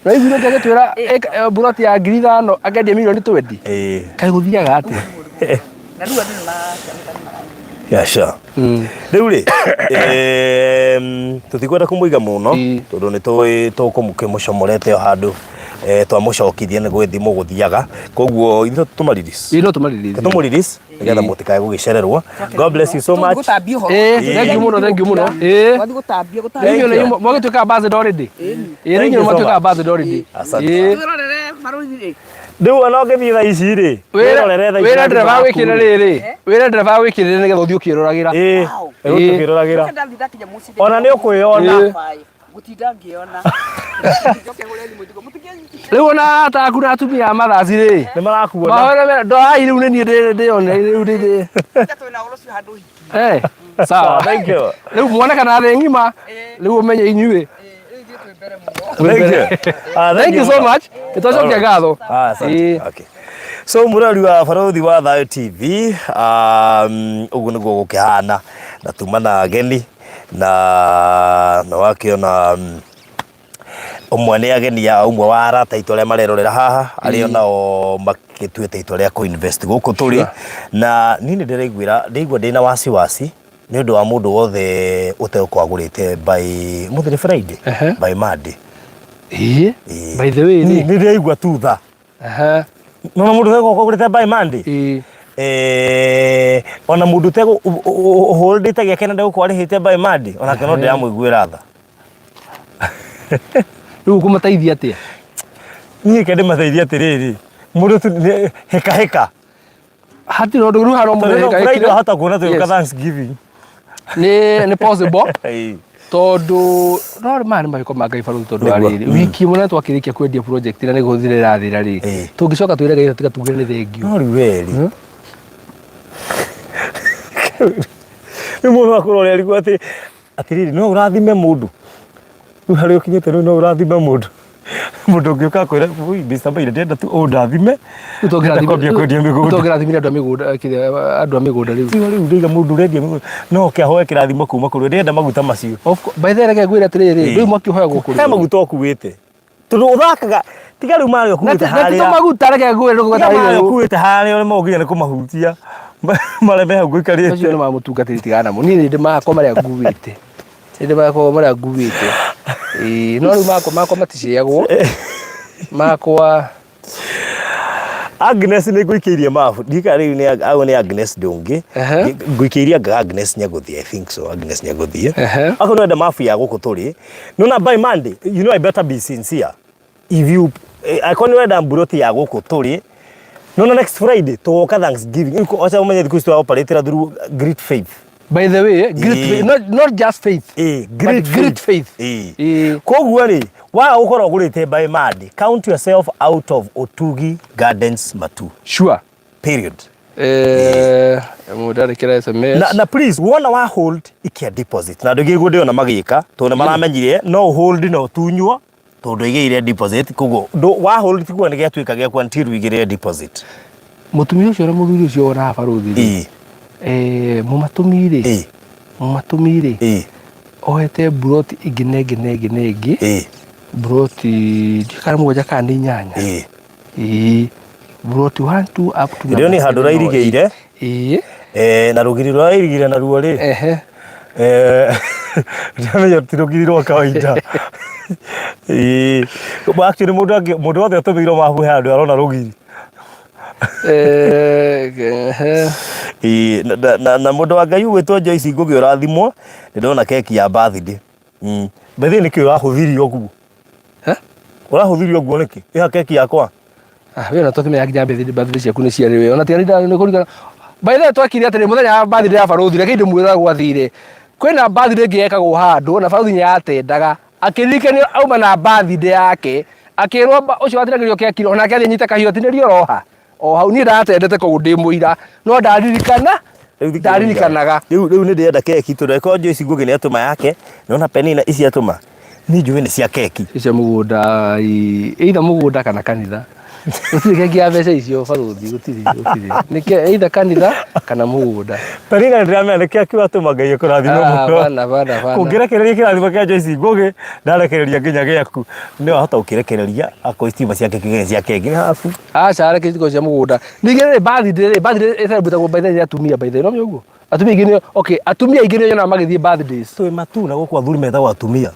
Raiguire ũngĩ agĩtwĩra mburoti ya 5,000 akendia mirioni 20. ĩĩ Kaĩ gũthiaga atĩa? Na rĩu andũ nĩ maramenya. Yeah, sure. Rĩu rĩ tũtikwenda kũmũiga mũno tondũ nĩ tũĩ tũkũmũcomorete o handũ twamũcokithia nĩ gwĩthi mũgũthiaga koguo ithuĩ tũmarelease. Ĩĩ no tũmarelease. Tũmũrelease nĩgetha mũtikae gũgĩcererwo. God bless you so much. Gũtambia ũhoro. Ĩĩ thank you mũno thank you mũno. Ĩĩ. Twathiĩ gũtambia gũtambia. Rĩu inyuĩ mwagĩtuĩka ambassador already. Ĩĩ rĩu inyuĩ mwatuĩka ambassador already. Asante. Ĩĩ. Twĩrorere marũthi rĩ. Rĩu ona ũngĩthiĩ thaa ici rĩ wĩrorere thaa ici Wĩre na ndereba thimũ wĩkĩre yaku rĩ. rĩrĩ. Wĩre ndereba wĩkĩrĩre nĩgetha ũthiĩ ũkĩroragĩra. Ĩĩ Ĩĩ. ũkĩroragĩra. Njoke ndathiĩ ndakinya mũciĩ. Ona nĩ ũkwĩyona. Ĩĩ. Gũtinda ngĩona. Njoke hũre thimũ njuge mũtingĩnyita. Rĩu ona arata aku na atumia a mathaci rĩ. Nĩ marakuona. Mahore mera ndorai rĩu nĩ niĩ ndĩyonere rĩu ndĩ. Twĩna ũhoro ũcio handũ hiki. Eh, sawa. Thank you. Rĩu muone kana thĩ ng'ima rĩu ũmenye inyuĩ. Thank you. Ah, Thank you so much. Nĩ twacokia ngatho. Ah, asante. Ĩĩ. Okay. So mũrori wa Barũthi wa Thayũ TV, ũguo nĩguo gũkĩhana na tuma na ageni na na wakĩona ũmwe nĩ ageni a ũmwe wa arata aitũ arĩa marerorera haha arĩa onao magĩtuĩte itua rĩa kũ-invest gũkũ tũrĩ na niĩ nĩ ndĩraiguĩra ndĩraigua ndĩna wasiwasi nĩ ũndũ wa mũndũ wothe ũtegũkorwo agũrĩte by mũthĩ nĩ Friday Ehe. by Monday Ĩĩ. Ĩĩ. By the way Niĩ rĩ. nĩ ndĩraigua tu tha Ehe. nona mũndũ ũtegũkorwo agũrĩte by Monday Ĩĩ. Eh, ona mũndũ ũtegũ ũhũrĩte gĩake na ndegũkorwo arĩhĩte by Monday onake no ndĩramũiguĩra tha Rĩu ũkũmateithia atĩa? Niĩ ke ndĩmateithie atĩrĩrĩ mũndũ tu hĩka hĩka Hatirĩ ũndũ rĩu haro mũndũ Tondũ hĩka Friday hĩkire. wahota kuona tũgĩũka Yes. Thanksgiving Nĩ nĩ possible Ĩĩ. tondũ no maya nĩ mahĩko ma Ngai barũthi tondũ wa Nĩguo. rĩrĩ wiki ĩmwe na twakĩrĩkia kwendia project ĩrĩa nĩ gũthira ĩrathira rĩ Ĩĩ. tũngĩcoka twĩre Ngai tiga tuge nĩ thengio no rĩu we rĩ rĩu mũndũ akũrora arigwo atĩ atĩrĩrĩ no ũrathime mũndũ rĩu harĩa ũkinyĩte rĩu no ũrathime mũndũ mũndũ ũngĩũka akwĩre "Ui, Mr. Maina ndĩrenda tu ũndathime ndĩrenda kwambia kwendia mĩgũnda tũngĩrathimire andũ a mĩgũnda kĩrĩa andũ a mĩgũnda rĩu Tiga rĩu ndĩiga mũndũ ũrendia mĩgũnda no oke ahoe kĩrathimo kuma kũrĩ we ndĩrenda maguta macio Of course, by the way reke ngwĩre atĩrĩrĩ Ĩĩ. rĩu mwaki ũhoyagwo kũrĩ he maguta ũkuĩte Tondũ ũthakaga tiga rĩu marĩa Na ũkuĩte ti harĩa. tũmaguta reke ngwĩre Tiga ndũkũgweta marĩa rĩu. ũkuĩte harĩa ũrĩa nginya nĩ kũmahutia. Marĩa me hau ngũikarĩte. Acio nĩ mamũtungatĩri tigana namo. Niĩ nĩ ndĩ makwa marĩa nguĩte. Nĩ ndĩ makwa marĩa nguĩte. Ĩĩ, no rĩu makwa makwa maticeagwo. Makwa Agnes nĩ ngũikĩirie mabu ndika rĩu nĩ au nĩ Agnes Ndũngĩ Ehe. ngũikĩirie anga Agnes Nyagũthiĩ I think so Agnes Nyagũthiĩ Ehe. akorwo nĩwenda mabu ya gũkũ tũrĩ nona by Monday you know I better be sincere if you akorwo nĩwenda mburoti ya gũkũ tũrĩ nona next Friday tũgoka Thanksgiving Rĩu wacha ũmenye thikũ ici tũraoperate through great faith by the way great Ĩĩ. faith, not just faith Ĩĩ, but great great faith. Ĩĩ. Ĩĩ. koguo rĩ waga gũkorwo ũgũrĩte by Monday count yourself out of Otugi Gardens Matu sure period eh mũndũ arĩkĩra SMS na please wona wa hold ikia deposit na ndũngĩigua ndĩona magĩka tondũ nĩ maramenyire no hold no tunywo tondũ igĩire deposit koguo wa hold tiguo nĩ gĩatuĩka gĩaku until ũigĩrĩre deposit mũtumia ũcio na mũthuri ũcio wona barũthi rĩ ĩĩ eh mũmatũmi rĩ ĩĩ mũmatũmi rĩ ĩĩ ohete mburoti ĩngĩ na ĩngĩ na ĩngĩ na ĩngĩ ĩĩ mburoti ndiũĩ kana mũgwanja kana nĩ inyanya ĩĩ ĩĩ mburoti 1 2 up to Ĩrĩo nĩ number handũ seven or eight. ũrairigĩire. Ĩĩ Eh, na rũgiri rũrĩa airigire naruo rĩ ehe Eh, ndamenya ti rũgiri rwa kawaida Ĩĩ. Actually mũndũ mũndũ wothe ũtũmĩirwo mabu he handũ arona rũgiri Eh, ehe Ĩĩ, na mũndũ wa Ngai ũgwĩtwo Joyce Ngũgĩ ũrathimwo nĩ ndona keki ya birthday By the way nĩkĩ ũrahũthirie ũguo Eh? Ũrahũthirie ũguo nĩkĩ ĩha keki yakwa Ah, we ona twakĩmenya nginya birthday birthday ciaku nĩ ciarĩ we ona tiga nĩ kũringana by the way twakire atĩrĩ mũthenya wa birthday ya barũthi reke ndĩmwĩra gwathire kwĩna birthday ĩngĩ yekagwo handũ na barũthi nĩ yatendaga akĩririkanio auma na birthday yake akĩrwo ũcio watinagĩrio keki onake athiĩ nyite kahiũ atinĩrio roha o hau niĩ ndatendete koguo ndĩ mũira no ndaririkana Rĩu thikĩrĩria. ndaririkanaga Rĩu rĩu nĩ ndĩrenda keki tondũ angĩkorwo Joyce Ngugi nĩ atũma yake nona Penina ici atũma niĩ njũĩ nĩ cia keki cia mũgũnda either mũgũnda kana kanitha gũtirĩ keki ya mbeca icio barũthi gũtirĩ gũtirĩ nĩ either kanitha kana mũgũnda Penina nĩ ndĩramenya nĩ keki watũma Ngai akũrathime Ah, mũno bana bana bana kũngĩrekereria kĩrathimo kĩa Joyce Ngugi ndarekereria nginya gĩaku nĩ wahota gũkĩrekereria akorwo itima cia keki nginya cia keki nĩ habu aca reke itikorwo cia mũgũnda ningĩ rĩ birthday rĩ birthday ĩcelebrate-agwo by the way nĩ atumia by the way no ũguo atumia aingĩ nĩo okay atumia aingĩ nĩo nyonaga magĩthiĩ birthdays twĩ matu na gũkũ athuri metagwo atumia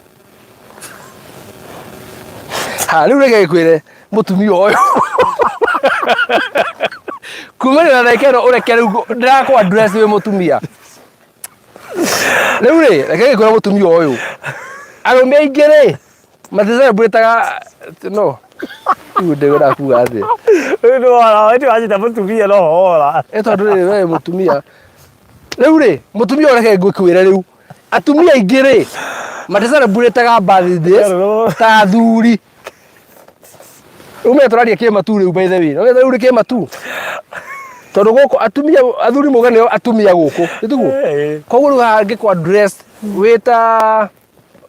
ha rĩu reke ngwĩre mũtumia ũyũ kumĩrĩra na ndagĩka ĩno ũreke rĩu ndĩrakũ address wĩ mũtumia rĩu rĩ reke ngwĩre mũtumia ũyũ arũme aingĩ rĩ maticelebrataga no rĩu ndĩrenda kuga atĩa rĩu nĩ wora wee wanyita mũtumia no hora ĩ tondũ rĩ we mũtumia rĩu rĩ mũtumia ũyũ reke ngũkwĩre rĩu atumia aingĩ rĩ maticelebrataga birthdays ta athuri rĩu me tũraria kĩmatu rĩu by the way Nĩ rĩu nĩ kĩmatu tondũ gũkũ atumia athuri mauga nĩo atumia gũkũ nĩ tiguo Ĩĩ. koguo rĩu haha ngĩkũ address wĩ ta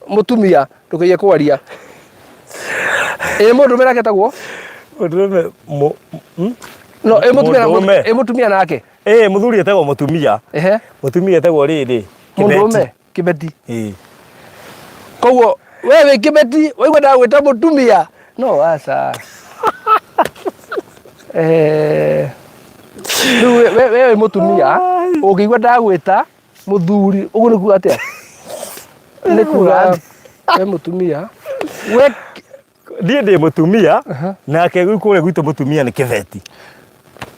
mũtumia ndũkaiye kwaria ĩ mũndũrũme nake etagwo Mũndũrũme no ĩ mũtumia na- Mũndũrũme. ĩ mũtumia nake Ĩĩ mũthuri etagwo mũtumia ehe mũtumia etagwo rĩrĩ mũndũrũme kĩbeti Ĩĩ. koguo we wĩ kĩbeti waigua ndagwĩta mũtumia no aca Eh, rĩu we we wĩ mũtumia ũngĩigua ndagwĩta mũthuri ũguo nĩ kuga atĩa nĩ kuga we mũtumia we Niĩ ndĩ mũtumia nake rĩu kũrĩa gwitũ mũtumia nĩ kĩbeti.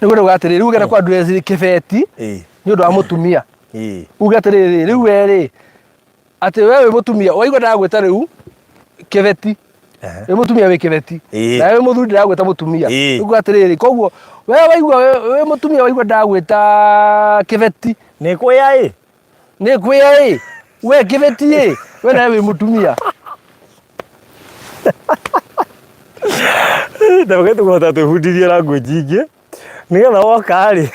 nĩguo ndauga atĩrĩrĩ rĩu ũgenda kwa address kĩbeti Ĩĩ. nĩ ũndũ wa mũtumia Ĩĩ. uge atĩrĩrĩ rĩu we rĩ atĩ we wĩ mũtumia waigua ndagwĩta rĩu kĩbeti Ehe. wĩ mũtumia wĩ kĩbeti Ĩĩ. na wĩ mũthuri ndĩragwĩta mũtumia Ĩĩ. uge atĩrĩrĩ koguo we waigua wĩ mũtumia waigua ndagwĩta kĩbeti Nĩ kwĩa ĩ? nĩ kwĩa ĩ we kĩbeti ĩ we nawe wĩ mũtumia Ndauga tũkũhota twĩbundithie language ingĩ nĩgetha woka rĩ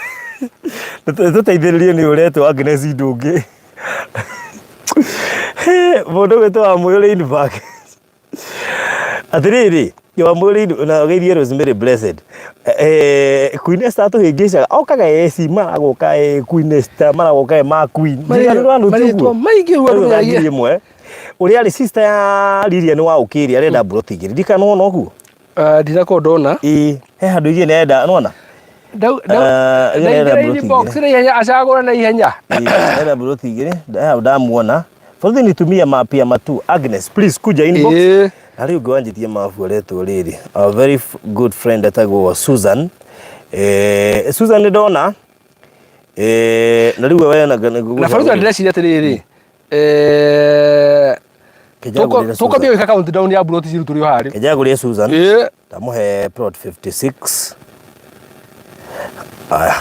tũteithĩrĩrie nĩ ũretwo Agnes Ndũngĩ mũndũ ũgwĩtwo Wamũyũ Rainback atĩrĩrĩ Wamũyũ Rain na geithie Rosemary Blessed eh, Queen Esther atũhĩngĩcaga okaga eci maragoka eh, Queen Esther maragoka eh, ma Queen Marĩtwa maingĩ ũguo andũ ngiri maragia. ĩmwe Ũrĩa arĩ sister ya Lilian wa Ũkĩrĩ arenda mburoti igĩrĩ. Ndikana nĩwona ũguo? Ah, ndinakorwo ndona. Ĩĩ, he handũ Lilian arenda, nĩwona? Ndaingĩra Lilian arenda mburoti inbox igĩrĩ. na ihenya, acagũra na ihenya. Ĩĩ, arenda mburoti igĩrĩ, he handũ ndamuona. Borithi nitumie map ya matu. Agnes, please kuja inbox. Ĩĩ. Na rĩu ngwanjĩtie mabu aretwo rĩrĩ. Our very good friend etagwo Susan. Eh, Susan nĩ ndona. Eh, na rĩu we na Na borithi ndĩreciria atĩrĩrĩ, eh, tũkwambia gwĩka countdown ya mburoti citũ tũrĩ o harĩ. Kenjagũrie Susan. Ĩĩ. Ndamũhe plot 56. Aya.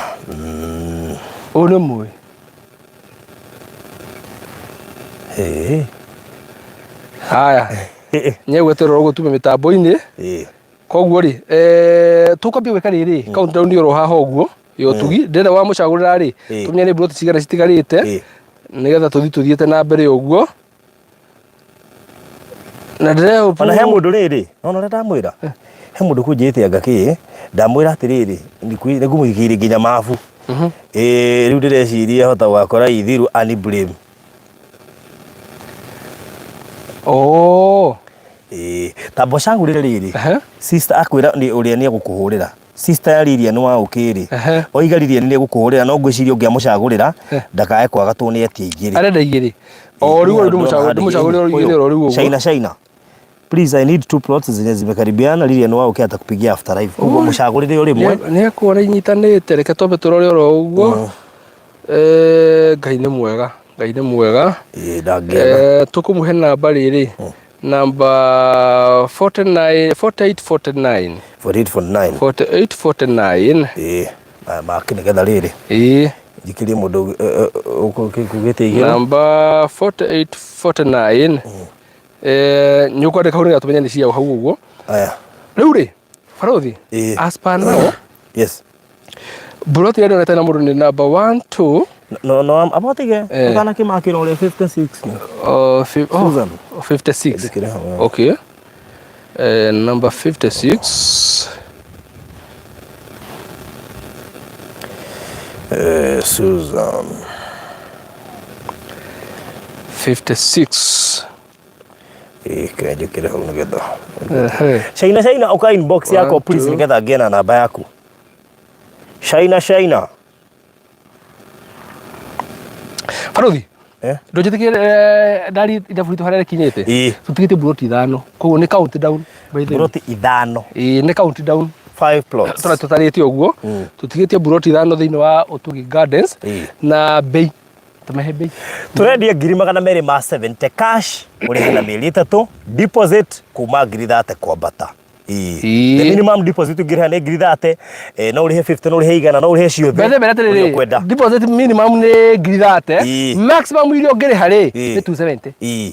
Ũyũ nĩ mũĩ. Ĩĩ. Haya. Nyegweterera ũguo tume mĩtambo-inĩ. Ĩĩ. Koguo rĩ, eh, tũkwambia gwĩka rĩrĩ, countdown oro haha ũguo, ya ũtugi, ndĩrenda wamũcagũrĩra rĩ, tũmenye nĩ mburoti cigana citigarĩte, nĩgetha tũthiĩ tũthiĩte na mbere ũguo. Na ndĩrehope Ona he mũndũ rĩrĩ, nona ũrĩa ndamwĩra? He mũndũ kũnjĩte anga kĩ, ndamwĩra atĩrĩrĩ, nĩngũmũigĩire nginya mabu. Ĩĩ, rĩu ndĩreciria hota gũgakora ithiru ani blame. Oh. Ĩĩ, tamba ũcagũrĩre rĩrĩ. Sister akwĩra nĩ ũrĩa nĩ egũkũhũrĩra. Sister ya Lilian wa ũkĩ rĩ, oiga Lilian nĩ egũkũhũrĩra no ngwĩciria ũngĩamũcagũrĩra ndakae kwaga tondũ nĩ etia igĩrĩ. Arenda igĩrĩ. O rĩu ndĩmũcagũrĩre o igĩrĩ o rĩu ũguo. China China. Please I need two plots zenye zimekaribiana Lilian wa ũkĩ atakupigia after live. Koguo mũcagũrĩre o rĩmwe. Nĩ ekuona inyitanĩte reke twambe tũrore oro ũguo. Eh, Ngai nĩ mwega, Ngai nĩ mwega. Ĩĩ ndangĩaga. Eh, tũkũmũhe namba rĩrĩ namba 49 48 49 48 49 48 49 Ĩĩ maya make nĩgetha rĩrĩ. Ĩĩ Njikĩrie mũndũ ũkugĩte igĩrĩ. Namba 48 49 eh, nĩ ũkwandĩka hau nĩgetha tũmenye nĩ ciao hau ũguo. Aya. Rĩu rĩ, barothi, Ĩĩ. as per now, Yes. Mburoti ĩrĩa ndonete na mũndũ nĩ number 1 2 No no abotige. Eh. Kana kĩmakĩra ũrĩa 56. Oh, Susan. oh, 56. Ndikĩrĩ hau, eh. Okay. Number 56. Susan. 56. Ĩĩ kĩrĩa njĩkĩre hau nĩgetha. Ehe. Shaina Shaina ũka inbox yakwa One, please two. nĩgetha ngĩe na namba yaku. Shaina Shaina. Barothi. Eh? Ndũnjĩtĩkie ndari ithabu ritũ harĩa rĩkinyĩte. Ĩĩ. Tũtigĩtie mburoti ithano. Koguo nĩ count down by the way. Mburoti ithano. Ĩĩ nĩ count down. Five plots. Tũra tũtarĩte ũguo. Tũtigĩtie mburoti ithano thĩinĩ wa Ũtugi Gardens Ĩĩ. na bei tũmehe bei. Tũrendia 270,000 cash ũrĩhe na mĩeri ĩtatũ deposit kuma 30,000 kwambata. Ĩĩ. Ĩĩ. The minimum deposit ũngĩrĩha nĩ 30,000, no ũrĩhe 50, no ũrĩhe 100, no ũrĩhe ciothe. Mbere mbere Ũrĩa atĩrĩrĩ, ũkwenda. deposit minimum nĩ 30,000, Ĩĩ. maximum iria ũngĩrĩha rĩ Ĩĩ. nĩ 270. Ĩĩ.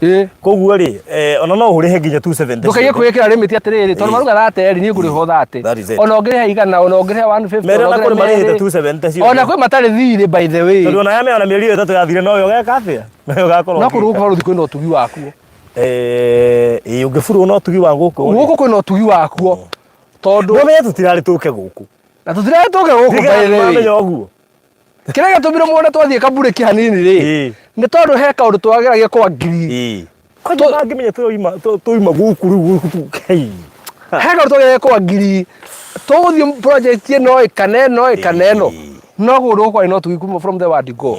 Ĩĩ. Koguo rĩ, ona no ũrĩhe nginya 270. Ndũkaiye ciothe. kwĩĩkĩra limit atĩrĩrĩ, tondũ Ĩĩ. maruga 30 rĩ, niĩ ngũrĩha o 30. That is it. Ona ũngĩrĩha 100, ona ũngĩrĩha 150, Mere ona ona kũrĩ ũngĩrĩha marĩhĩte merĩ. 270 ciothe. Ona kwĩ matarĩ thirĩ by the way. Tondũ ona ya mĩona mĩeri ĩyo ĩtatũ yathire no yo ũgeka atĩa? No yo ũgakorwo No kũndũ ũgĩka. gũkũ barũthi kwĩna ũtugi wakuo. Ĩĩ ũngĩburwo na ũtugi wa gũkũ. Gũkũ kwĩna ũtugi wakuo. Tondũ Ndũmenye tũtirarĩ tũke gũkũ. Na tũtirarĩ tũke gũkũ by the way. Ndimenya ũguo. Kĩrĩa gĩatũmire muone twathiĩ kaburĩki hanini rĩ, Ĩĩ. nĩ tondũ he kaũndũ twageragia kwa ngiri. Ĩĩ. Kwanja mangĩmenya tũima gũkũ rĩu gũkũ hei. He kaũndũ twageragia kwa ngiri. Tũgũthiĩ project ĩno ĩ kana ĩno ĩ kana ĩno. No kũndũ gũkũ kwarĩ na ũtugi kuma from the word go.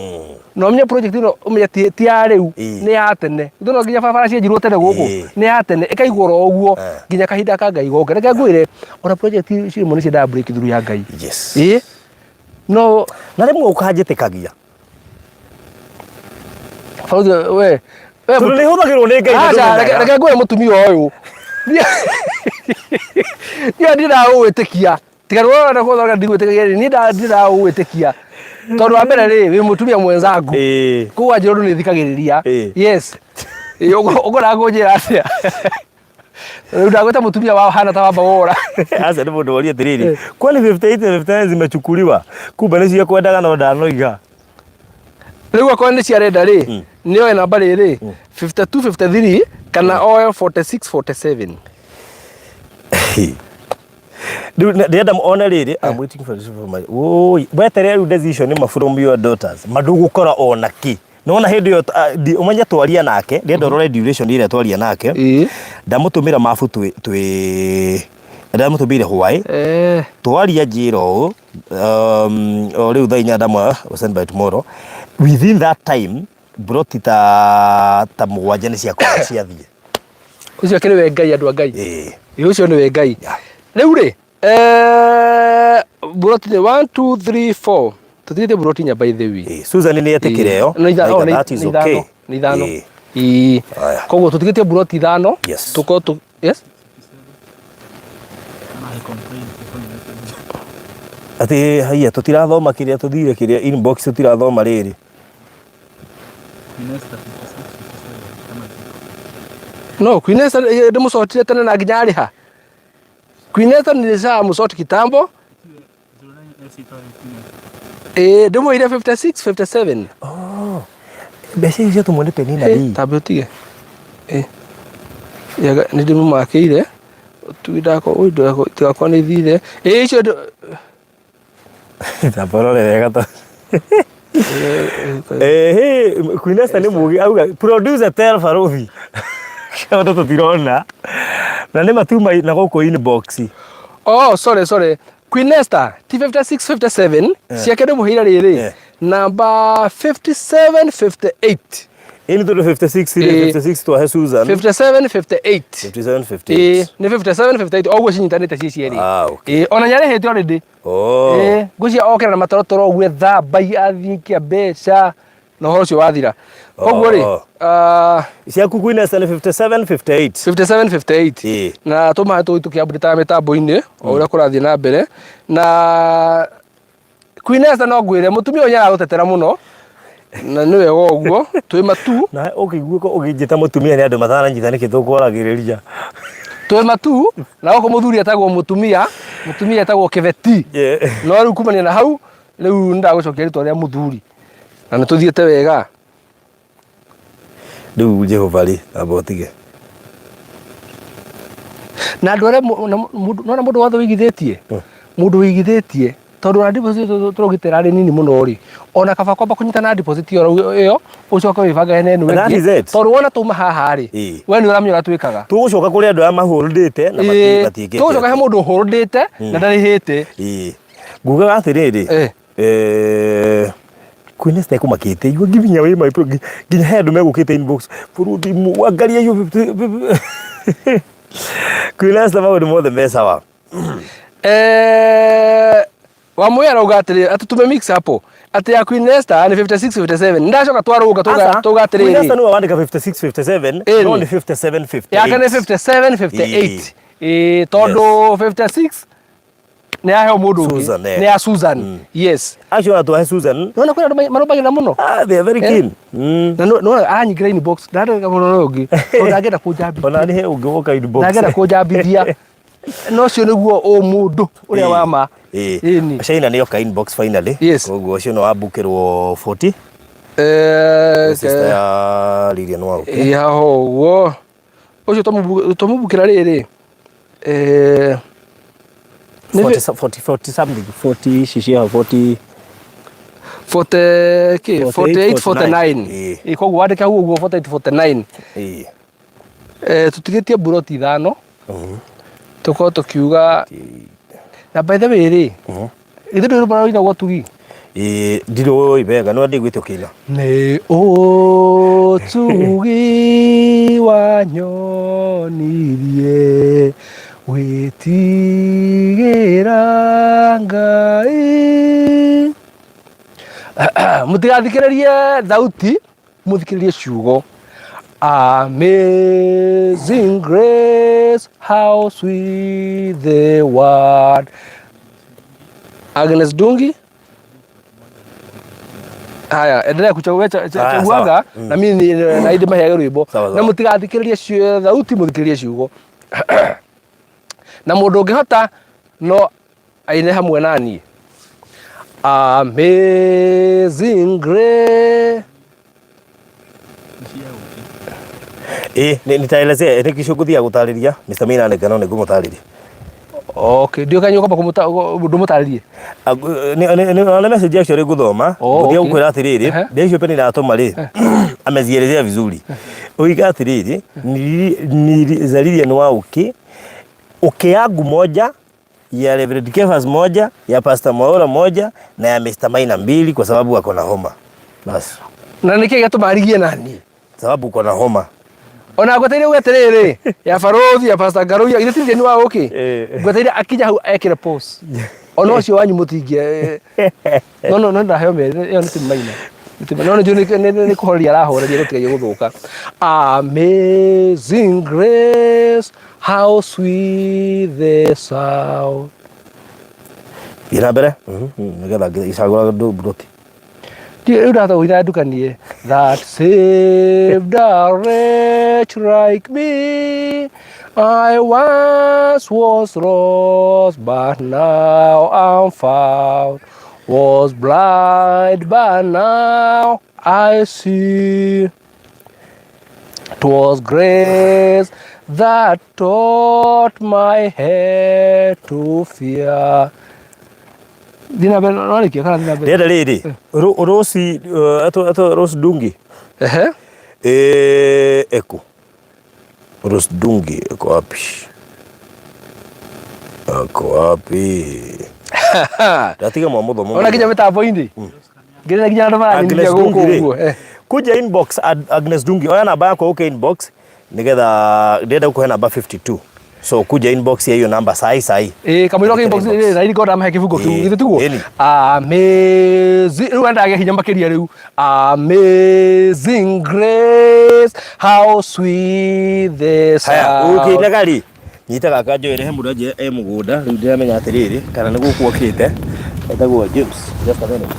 Na ũmenye project ĩno ũmenye ti ya rĩu, nĩ ya tene. Ithuĩ no nginya barabara cienjirwo tene gũkũ, nĩ ya tene ĩkaigwo oro ũguo nginya kahinda ka Ngai goke. Reke ngwĩre ona project cirĩmwe nĩ ciendaga breakthrough ya Ngai. Yes. Ĩĩ. No na rĩmwe ũkanjĩtĩkagia. Balozi we we Tondũ nĩ hũthagĩrwo nĩ Ngai na Aca, ndũmenyaga. reke ngwĩre mũtumia ũyũ. Niĩ ndiragũgwĩtĩkia. Tiga rĩu ũrenda gũthonga ndigwĩtĩkagia rĩ, niĩ ndiragũgwĩtĩkia. Tondũ wa mbere rĩ, wĩ mũtumia mwenzangu. Ĩĩ. Koguo wanjĩra ũndũ nĩ thikagĩrĩria. Ĩĩ. Yes. Ĩĩ, ũkũraga kũnjĩra atĩa? Rĩu ndagwĩta mũtumia wao hana ta wamba wora. Aca nĩ mũndũ woria atĩrĩrĩ, kwani 58 na 59 zimechukuliwa? Kumbe nĩcio ekwendaga no ndanoiga. Rĩu akorwo nĩ ciarenda rĩ, nĩ oe namba rĩrĩ, 52 53 kana oe 46 47. Rĩu ndĩrenda one rĩrĩ, I'm waiting for this from my, woi, weterere rĩu decision ma from your daughters, ma ndũgũkora ona kĩ. Nĩwona hĩndĩ ĩyo ũmenye twaria nake, ndĩrenda ũrore duration ĩrĩa twaria nake. Ndamũtũmĩra mabu twĩ twĩ ndamũtũmĩire hwaĩ. Twaria njĩra ũũ, o rĩu thaa inya ndamwa send by tomorrow. Within that time broti ta mũgwanja nĩ ciakorwo ciathiĩ. Ũcio akĩrĩ we Ngai andũ a Ngai. Ĩĩ ũcio nĩwe Ngai. Rĩu rĩ, buroti nĩ 1 2 3 4. Tũtigĩte buroti inya by the way. Susan nĩ etĩkĩre ĩyo. Nĩ Like, oh, nĩ that is nĩ okay. ithano. Nĩ ithano. Ĩĩ. Ĩĩ. Haya. Koguo tũtigĩtie buroti ithano. Yes. Tũkorwo tũ yes. Atĩ haiya tũtirathoma kĩrĩa tũthire kĩrĩa inbox tũtirathoma rĩrĩ. No, Queen Esther ndĩmũcotire tene na nginya arĩha. Queen Esther nilishamsort kitambo. Ndĩmwĩire 56 57. Oh. Mbeca icio ciatũmwo nĩ Penina Eh, Lee. tambe ũtige. Yaga nĩ ndĩmũmakĩire. Ũtugi ndako, ũyũ ndako, itigakorwo nĩ thire. Icio Tamba ũrore wega to. Ehe, Queen Esther nĩ mũgĩ auga producer tell Baruthi. Tondũ tũtirona. Na nĩ matuma na gũkũ inbox. Oh, sorry, sorry. Queen Esther, ti 56 57, ciake ndĩmũheire rĩrĩ. Namba 57 58. Ĩni tondũ 56 rĩ, 56 twahe Susan. 57 58. 57 58. Nĩ 57 58 oguo cinyitanĩte ciĩ cierĩ. Ah, okay. Ona nĩarĩhĩte already. Oh. Ngwĩciria okĩra na matorotoro ũguo ethambai athiĩ kia mbeca na ũhoro ũcio wathira. Koguo rĩ, Oh. Ciaku Queen Esther nĩ 57 58. 57 58. Na tũmahe tũgĩthiĩ tũkĩupdate mĩtambo-inĩ o ũrĩa kũrathiĩ na mbere. Na Queen Esther no ngwĩre mũtumia ũyũ nĩaragũtetera mũno na nĩ wega ũguo twĩ matu. Na ũkĩigua ũkĩnjĩta mũtumia nĩ andũ mataranyita nĩkĩ tũkwaragĩrĩria. Twĩ matu na gũkũ mũthuri etagwo mũtumia, mũtumia etagwo kĩbeti. No rĩu kumania na hau rĩu nĩndagũcokia rĩtwa rĩa mũthuri na nĩtũthiĩte wega. Rĩu Jehova rĩ, amba ũtige. Na andũ arĩa nona mũndũ wothe wĩigithĩtie, mũndũ wĩigithĩtie tondũ ona deposit tũraugĩte ĩrarĩ nini mũno rĩ, ona kaba kwamba kũnyita na deposit ĩyo ũcoke wĩbangage na ĩno That ĩngĩ. is it. Tondũ wona twauma haha rĩ, we nĩ ũramenya ũrĩa twĩkaga. Tũgũcoka kũrĩ andũ arĩa mahũrũndĩte na matiĩkĩte. Tũgũcoka he mũndũ ũhũrũndĩte na ndarĩhĩte. Ngugaga atĩrĩrĩ, Queen Esther ekũmakĩte igua nginya wĩ my nginya he andũ megũkĩte inbox bũrũri angaria iyo Queen Esther maũndũ mothe me sawa. Wamũĩ arauga atĩrĩ atĩ tume mix hapo atĩ ya Queen Esther nĩ 56 57 ndacoka twarũnga tuga atĩrĩrĩ Queen Esther nĩwe wandĩka 56 57 no nĩ 57 58 yake nĩ 57 58 ĩĩ tondũ 56 nĩ yaheo mũndũ ũngĩ Susan, eh. nĩ ya Susan yes Acio ona twahe Susan. Nĩwona kwĩna andũ marũmbagĩrĩra mũno. Ah, they are very keen. Na nĩwona aranyingĩra inbox ndandĩka mũno ũyũ ũngĩ tondũ ndangĩenda kũnjambithia. Ona nĩ he ũngĩ woka inbox. Ndangĩenda kũnjambithia. No ũcio nĩguo ũmũndũ ũrĩa wa ma. Ĩni. China nĩ yoka inbox finally. Yes. Koguo ũcio no wambukĩrwo 40. Sister ya Lilian Wauke. Ĩ haha ũguo. Ũcio twamũbukĩra rĩrĩ. 40, 40, 40 something, 40 ici cia 40. 40 kĩ? 48, 48, 49. Ĩĩ. Ĩ, koguo wandĩke hau ũguo 48, 49. Ĩĩ. Tũtigĩtie mburoti ithano. Tũkorwo tũkiuga na by the way rĩ, ithuĩ ndũrĩ rwĩmbo rũinagwo tugi? Ĩĩ, ndirũĩ wega no ndiguĩte ũkĩina. Nĩ ũtugi wanyonirie gwĩtigĩra Ngai. Mũtigathikĩrĩrie thauti, mũthikĩrĩrie ciugo. Amazing grace, how sweet the word. Agnes Dungi. Haya, endelea kuchagua chaguaga na mimi na indi maheage rwimbo. Sawa, Na sawa. mũtigathikĩrĩrie thauti, mũthikĩrĩrie ciugo. Na mũndũ ũngĩhota no aine hamwe na niĩ. Amazing grace. Ĩĩ, nitaelezea nĩ kĩcio ngũthiaga gũtarĩria Mr. Maina nĩngano nĩ ngũmũtarĩria. Okay, ndio kanyo kwamba kumuta ndumutarĩrie. Nĩ message actually ngũthoma. Oh, Ngũthiĩ okay. gũkwĩra atĩrĩrĩ, mbeca icio Penina atũma rĩ, amezielezea vizuri. Uiga atĩrĩrĩ, nilizalilia ni wa uki uki yangu moja ya Reverend Kefas moja ya Pastor Mwaura moja na ya Mr. Maina mbili kwa sababu ako na homa. Basi. Na nĩkĩ gĩatũma arigie nani? Sababu uko na homa. Ona ngweteire uge atĩrĩrĩ, ya barothi ya Pastor Ngaruiya, githĩ ti Lilian wa ũkĩ? Eh. Ngweteire akinya hau ekĩre post. Ona ũcio wanyu mũtingĩ no no no ndaheo merĩ ĩyo nĩ timu maina. Nĩ timu- No nĩ njũĩ nĩ kũhoreria arahoreria gũtigerie gũthũka. Amazing grace, how sweet the sound. Thiĩ na mbere. Nĩgetha ngĩcagũra mburoti. Rĩu ndahota kũina ndukanie. That saved a wretch like me. I once was lost, but now I'm found. Was blind, but now I see. 'Twas grace that taught my head to fear. Thiĩ na mbere, no warĩkia kana thiĩ na mbere? Ndĩrenda rĩrĩ, Rose, etwo Rose Dungi. Ehe. Eko. Rose Dungi eko wapi? Ako wapi? Ndatiga mwamũthomo. Ona nginya mĩtambo-inĩ. Nginya nginya andũ maranyitithia Agnes gũkũ Dungi rĩ. ũguo. Eh. Kuja inbox Agnes Dungi, oya namba yakwa uke inbox nigetha ndĩrenda gũkũhe namba 52. So kuja inbox ya hiyo namba sahi sahi. Ĩĩ kamũira Andĩka inbox inbox. ĩ na iriko ndamahe kĩbungo kĩu Ĩĩ, githĩ tiguo? ĩni. Amazing rĩu endaga hinya makĩria rĩu. Amazing grace, how sweet the Haya, sound. ũkĩinaga rĩ nyita gaka njoere he mũndũ anjĩra e mũgũnda rĩu ndĩramenya atĩrĩrĩ kana nĩ gũkũ okĩte etagwo James, just a minute.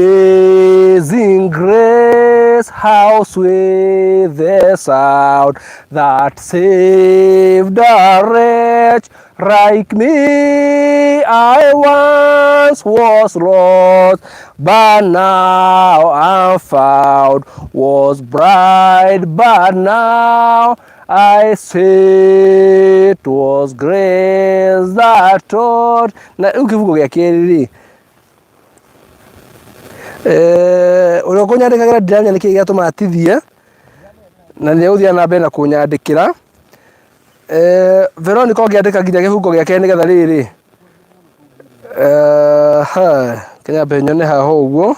Amazing grace, how sweet the sound that saved a wretch like me. I once was lost, but now I'm found. Was blind, but now I see. It was grace that taught. Na rĩu kĩbungo gĩa kerĩ rĩ, ũrĩa ũkũnyandĩkagĩra ndiramenya nĩkĩ gĩatũma atithie na nĩ egũthiĩ na mbere na kũnyandĩkĩra. Veronica ũngĩandĩka nginya kĩbungo gĩake nĩgetha rĩrĩ, ha, kĩnyambe nyone haha ũguo.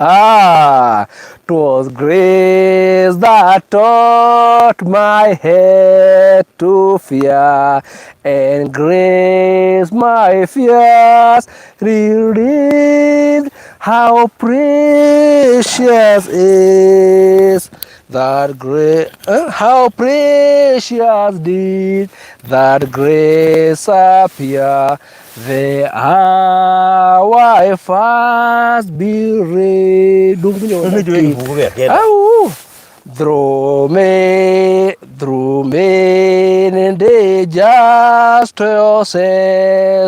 Ah, 'twas grace that taught my head to fear, and grace my fears relieved. How precious is that grace! How precious did that grace appear! The hour I first believed. Nĩ njũĩ gĩbungo gĩa kenda. Au! Through many dangers, toils,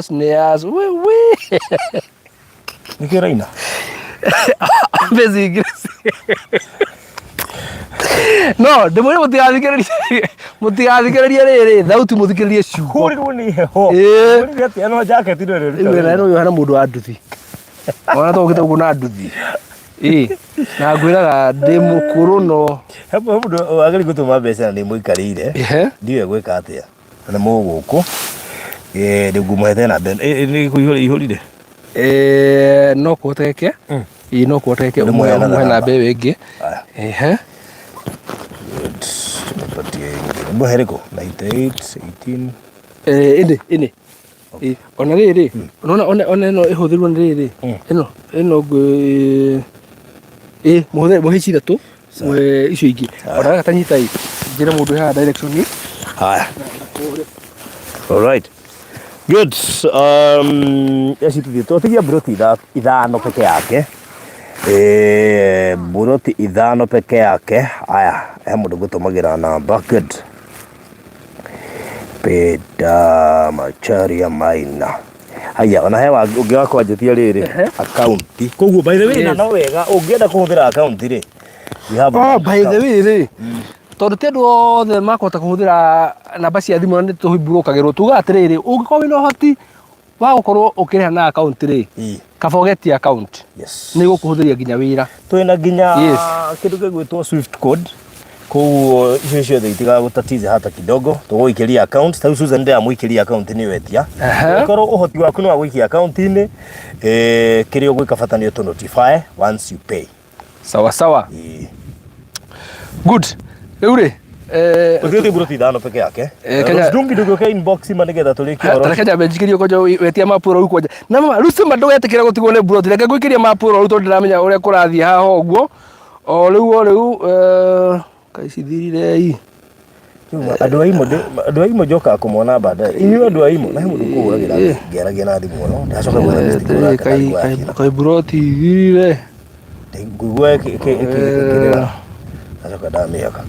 snares, wee wee. Nĩkĩo ũraina? Amazing grace. No, ndĩmwĩre mũtigathikĩrĩrie mũtigathikĩrĩrie rĩrĩ thauti mũthikĩrĩrie ciugo. Hũrirwo nĩ heho. Ĩĩ. Hũrirwo atĩa no jacket ĩno ĩrĩa Rĩu wĩra ũyũ hena mũndũ wa nduthi. Ona to ũkĩte ũguo na nduthi. Ĩĩ. Na ngwĩraga ndĩ mũkũrũ no. He mũndũ wagĩrĩire gũtũma mbeca na nĩ mũikarĩire. Ehe. Ndiũĩ gwĩka atĩa. Na nĩ mũgũkũ. Rĩu ngũmũhete namba ĩno. Nĩ ihũrire? No kũhotekeke. Ĩĩ no kũhotekeke Nĩ ũmũhe mũheana ũmũhe namba. namba ĩyo ĩngĩ. Aya. Ehe. Good. Tũmĩpatie ĩngĩ. Mũhe ĩrĩkũ? 98, 18. Ĩnĩ ĩnĩ. Ĩĩ, ona rĩrĩ, ũrona ona ĩno ĩhũthĩrwo nĩ rĩrĩ. Ĩno ĩno ngwĩ ĩĩ mũhũthĩre mũhe ici ithatũ mũhe icio ingĩ. Ona gaka ta nyita ĩ. Njĩre mũndũ haha direction. Haya. All right. Good. Eci tuthiĩ twatigia mburoti ithano peke yake. Mburoti ithano peke yake. Aya, he mũndũ ngũtũmagĩra namba. Good. Peter Macharia Maina. Haya, ona he ũngĩ wa kwanjĩtia rĩrĩ account. Koguo by the way, na no wega ũngĩenda kũhũthĩra account rĩ. We have a Oh, by the way rĩ. Tondũ ti andũ othe makũhota kũhũthĩra namba cia thimũ na nĩ tũhimburũkagĩrwo. Tugaga atĩrĩrĩ, ũngĩkorwo wĩna ũhoti wa gũkorwo ũkĩrĩha na account rĩ, kaba ũgetie account. Nĩ ĩgũkũhũthĩria nginya wĩra. Twĩna nginya kĩndũ gĩgwĩtwo swift code, koguo icio ciothe itigagũtatiza hata kidogo. Tũgũikĩria account ta rĩu Susan ndĩramũikĩria account nĩ wetia. Angĩkorwo ũhoti waku nĩ wa gũikia account-inĩ, kĩrĩa ũgwĩka bata nĩ ũtũ notify once you pay. Sawa sawa. Good. Rĩu rĩ, Ũthiĩte mburoti ithano peke yake. Ndungi ndũgĩũke inbox ma nĩgetha tũrĩkie ũhoro. Reke nyambe njikĩrie kwanja wetia mapu rũu kwanja. Na mama, rĩu cima ndũgetĩkĩra gũtigwo nĩ mburoti. Reke ngũikĩrie mapu rũu tondũ ndĩramenya ũrĩa kũrathiĩ haha ũguo. O rĩu o rĩu kaĩ cithirire ii. Andũ a Imo andũ a Imo njokaga kũmona baadaye. Inyuĩ andũ a Imo na he mũndũ kũhũragĩra ngĩaragia na thimũ ĩno. Ndacoka gwetha missed call yake na ngwakĩra. Kaĩ mburoti ithirire. Ngũigua ĩkĩrĩra. Ndacoka ndamĩaka.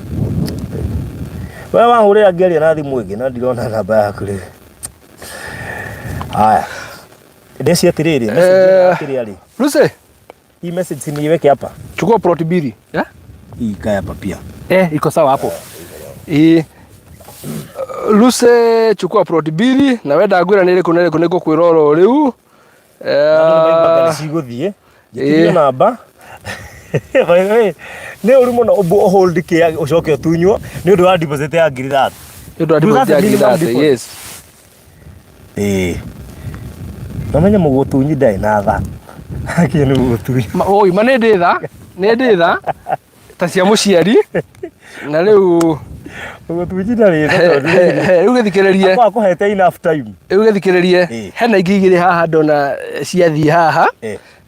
We wahũrĩra ngĩaria na thimũ ĩngĩ na ndirona namba yaku rĩ. Haya. Ndeci atĩrĩrĩ, message ĩno yakĩrĩa rĩ. Lucy. Hii message si niiweke hapa? Chukua plot mbili. Yeah? Hii ikae hapa pia. Eh, iko sawa hapo. Eh. Lucy chukua plot mbili na wenda ngwĩra nĩ ĩrĩkũ na ĩrĩkũ nĩ ngũkwĩra oro rĩu. Eh, cigũthiĩ. Njĩtĩrio namba. By the way, nĩ ũru mũno ũmbu hold kĩa ũcoke ũtunywo nĩ ũndũ wa deposit ya ngiri 30. Nĩ ũndũ wa deposit ya ngiri 30, yes. Ĩĩ. Nomenye mũgũtunyi ndarĩ na tha. Akinya nĩ mũgũtunyi. Oi, ma nĩ ndĩ tha, nĩ ndĩ tha ta cia mũciari na rĩu Mũgũtunyi ndarĩ tha tondũ rĩu gĩthikĩrĩrie. Akorwo akũhete enough time. Rĩu gĩthikĩrĩrie hena ingĩ igĩrĩ haha ndona ciathiĩ haha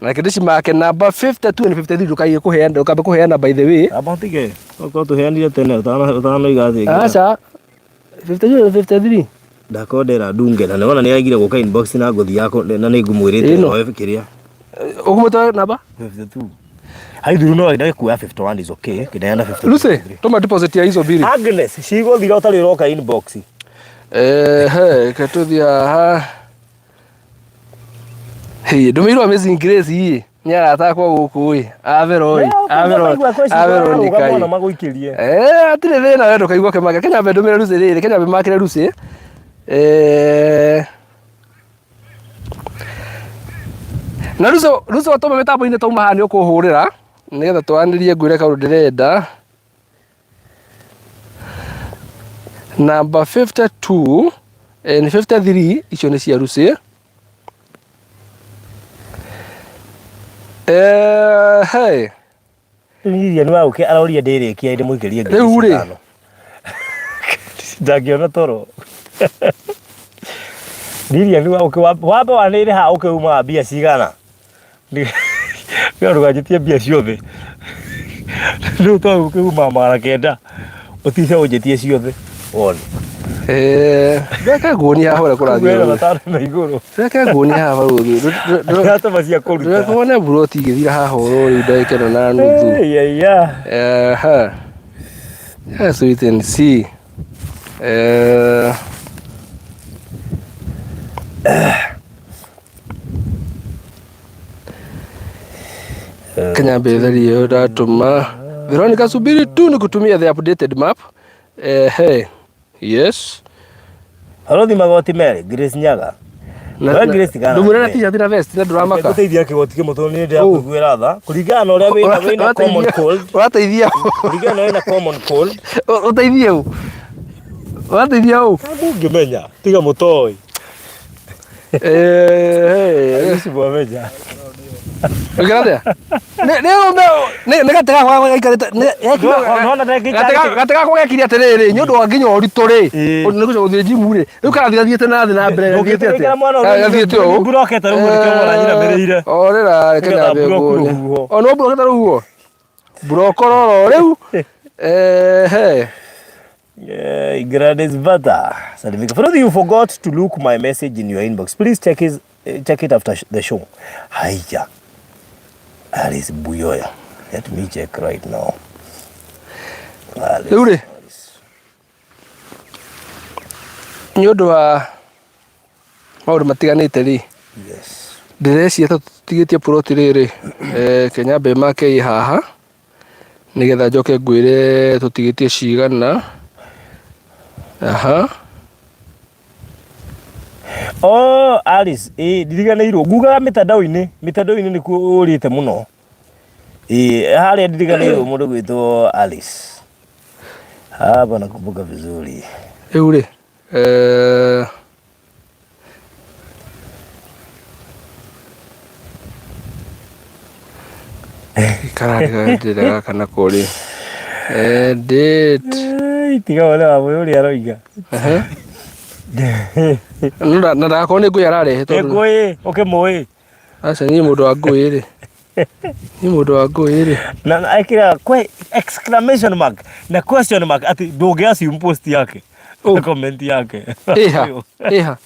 na reke ndĩcimake namba 52 and 53 ndũkaige kũheana ndũkambe kũheana by the way. Amba ũtige. Okorwo tũheanire tene ũtanoiga thĩ. Aca 52 and 53. Ndakorwo ndera ndunge na nĩwona nĩaregire gũka inbox na ngũthi yako na nĩ ngũmwĩrĩte Ĩno. oe kĩrĩa. Ũkũmũtwara namba? 52. Haithuru no ende kuoya 51 is okay kĩneana 52. Lucy, tũma deposit ya hizo mbili. Agnes cigũthira ũtarĩ ũroka inbox. Ehe, reke tũthiĩ haha. Hĩ, ndũmĩirwo Amazing Grace ĩ, nĩ arata akwa gũkũ ĩ, a Vero ĩ, a Vero, a Veronica Mwana ĩ. magũikĩrie. Eh, hatirĩ thĩna we ndũkaigua ũkĩmaka. Reke nyambe ndũmĩre Lucy rĩrĩ, reke nyambe makĩre Lucy. Eh, na Lucy, Lucy watũma mĩtambo-inĩ tauma haha nĩ ũkũhũrĩra nĩgetha twaranĩrie ngwĩre kaũndũ ndĩrenda. Number 52 and 53 icio nĩ cia Lucy. Eh, hey. Iria nĩ wagũke aroria ndĩrĩkia ndĩmũikĩrie ngiri Rĩu rĩ. ithano. Ndangĩona toro. Ndiria nĩ wagũke wambe wanĩrĩre haha ũke umaga mbia cigana. Nĩ ndũkanjĩtie mbia ciothe. Rĩu twagũke umaga 900 ũtice ũnjĩtie ciothe wone. Eh, reke nguonie haha ũrĩa kũrathiĩ. Wena matano na igũrũ. Reke nguonie haha barũthi. Ndĩratũma cia kũruta. Reke wone mburoti igĩthira haha ũrũ rĩu ndagĩka ĩno na nuthu. Ĩyaya. Aha. Yes, wait and see. Eh, Kenya mbetheri ĩyo ndatũma. Veronica, subiri tu nikutumia the updated map. Ehe. Yes. Barothi magoti merĩ Grace Nyaga. We Grace kana. Ndũmwĩre na t-shirt na vest na ndũramaka. Ngũteithia kĩgoti kĩmwe tondũ nĩ ndĩrakũiguĩra tha. Kũringana na ũrĩa wĩna wĩna common cold. Ũrateithia. Kũringana na wĩna common cold. Ũteithie ũ. Ũrateithia ũ. Ndũngĩmenya tiga mũtoĩ. Eh, Ici mwamenya. Ũkĩra atĩa? Nĩ nĩ nĩ nĩ gatĩ gakwa gaikarĩte Nona ndagĩtarĩ. gatĩ gakwa gekire atĩrĩrĩ nĩ ũndũ wa nginya ũritũ rĩ Ĩĩ. nĩ gũcoka gũthiĩ njimu rĩ rĩu karathiĩ gathiĩte na thĩ na mbere gathiĩte atĩa Ndũngĩtĩkĩra mwana ũrĩa gathiĩte ũũ mburokete rũhuho nĩkĩo mwana anyinamĩrĩire. O rĩra reke Nĩgetha nyambe mburoku nguonie. rũhuho. O no mburokete rũhuho mburokororo rĩu ehe Yeah, Gladys Bata. Salimika. Further, you forgot to look my message in your inbox. Please check his, check it after the show. Haya. Alice Buyoya. Let me check right now. Alice. Rĩu rĩ nĩ ũndũ wa maũndũ matiganĩte rĩ Yes. ndĩreciria ta tũtigĩtie plot rĩrĩ eh, Kenya mbe make ĩ haha. Nĩgetha njoke ngwĩre tũtigĩtie cigana. Aha. Oh, Alice, ĩ ndiriganĩirwo ngugaga mĩtandao-inĩ, mĩtandao-inĩ nĩkuo ũrĩte mũno. Ĩ harĩa ndiriganĩirwo mũndũ gwĩtwo Alice. Hapa nakumbuka vizuri. Rĩu rĩ, eh, kararĩra gaka nako rĩ. Edit. Ei, tiga wone wa mũyũ ũrĩa aroiga. Ehe. No na na ndagakorwo nĩ ngũi ararehe tondũ. Ngũĩ, ũkĩmũĩ. Aca niĩ mũndũ wa ngũĩ rĩ. Niĩ mũndũ wa ngũĩ rĩ. Na na ekĩraga kwe exclamation mark na question mark atĩ ndũngĩ assume post yake. Oh. Comment yake. Ĩha, ĩha.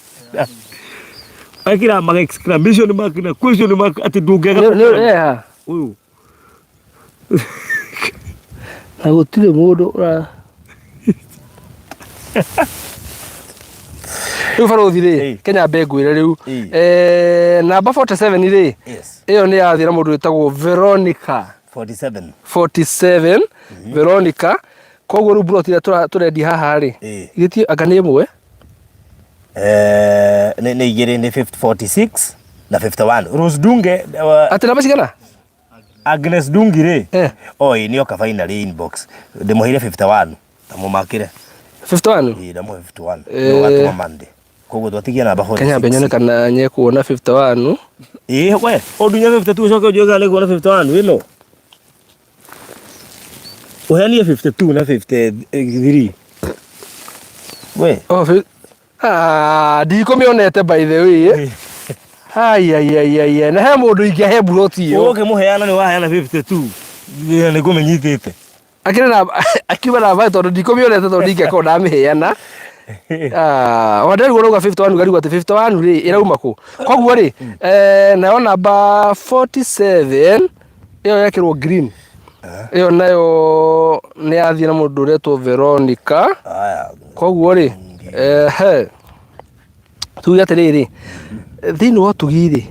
Ekĩraga ma exclamation mark na question mark atĩ ndũngĩaga. Nĩ nĩ ĩha. Ũyũ. Na gũtirĩ mũndũ ũra rĩu barũthi rĩ Ĩĩ. kenya mbe ngwĩre rĩu Ĩĩ. Eh, namba 47 rĩ Yes. ĩyo nĩ yathira mũndũ wĩtagwo Veronica 47. 47 Veronica koguo rĩu mburoti ĩrĩa tũrendia haha rĩ Ĩĩ. gĩtie anga nĩ ĩmwe Eh, nĩ nĩ igĩrĩ nĩ 50 46 na 51. Rose Dunge atĩ namba cigana Agnes Dungi rĩ Eh. oi nĩ oka finally inbox ndĩmũheire 51 tamũmakĩre 51 ĩĩ ndamũhe 51 Eh. nĩ ũgatũma Monday koguo twatigia namba 46 Kenya mbe nyone kana nyekuona 51 ĩĩ we ũndunye 52 ũcoke ũnjue kana nĩkuona 51 ĩno ũheanie 52 na 53 we oh, Ah, ndikũmĩonete by the way. Ai ai ai ai ai, na he mũndũ ingĩahe mburoti ĩyo. Ũkĩmũheana nĩ waheana 52 nĩ kũmĩnyitĩte. Akĩrĩ na akiuga na mbaĩ tondũ ndikũmĩonete tondũ ndingĩakorwo ndamĩheana. Ah, wanderigwo rauga 51 ngarigwo atĩ 51 rĩ ĩrauma kũ? Koguo rĩ, eh, nayo namba 47 ĩyo yekĩrwo green. Ĩyo nayo nĩ yathiĩ na mũndũ ũretwo Veronica. Haya. Koguo rĩ, ehe, tuge atĩrĩrĩ, thĩinĩ wa ũtugi rĩ,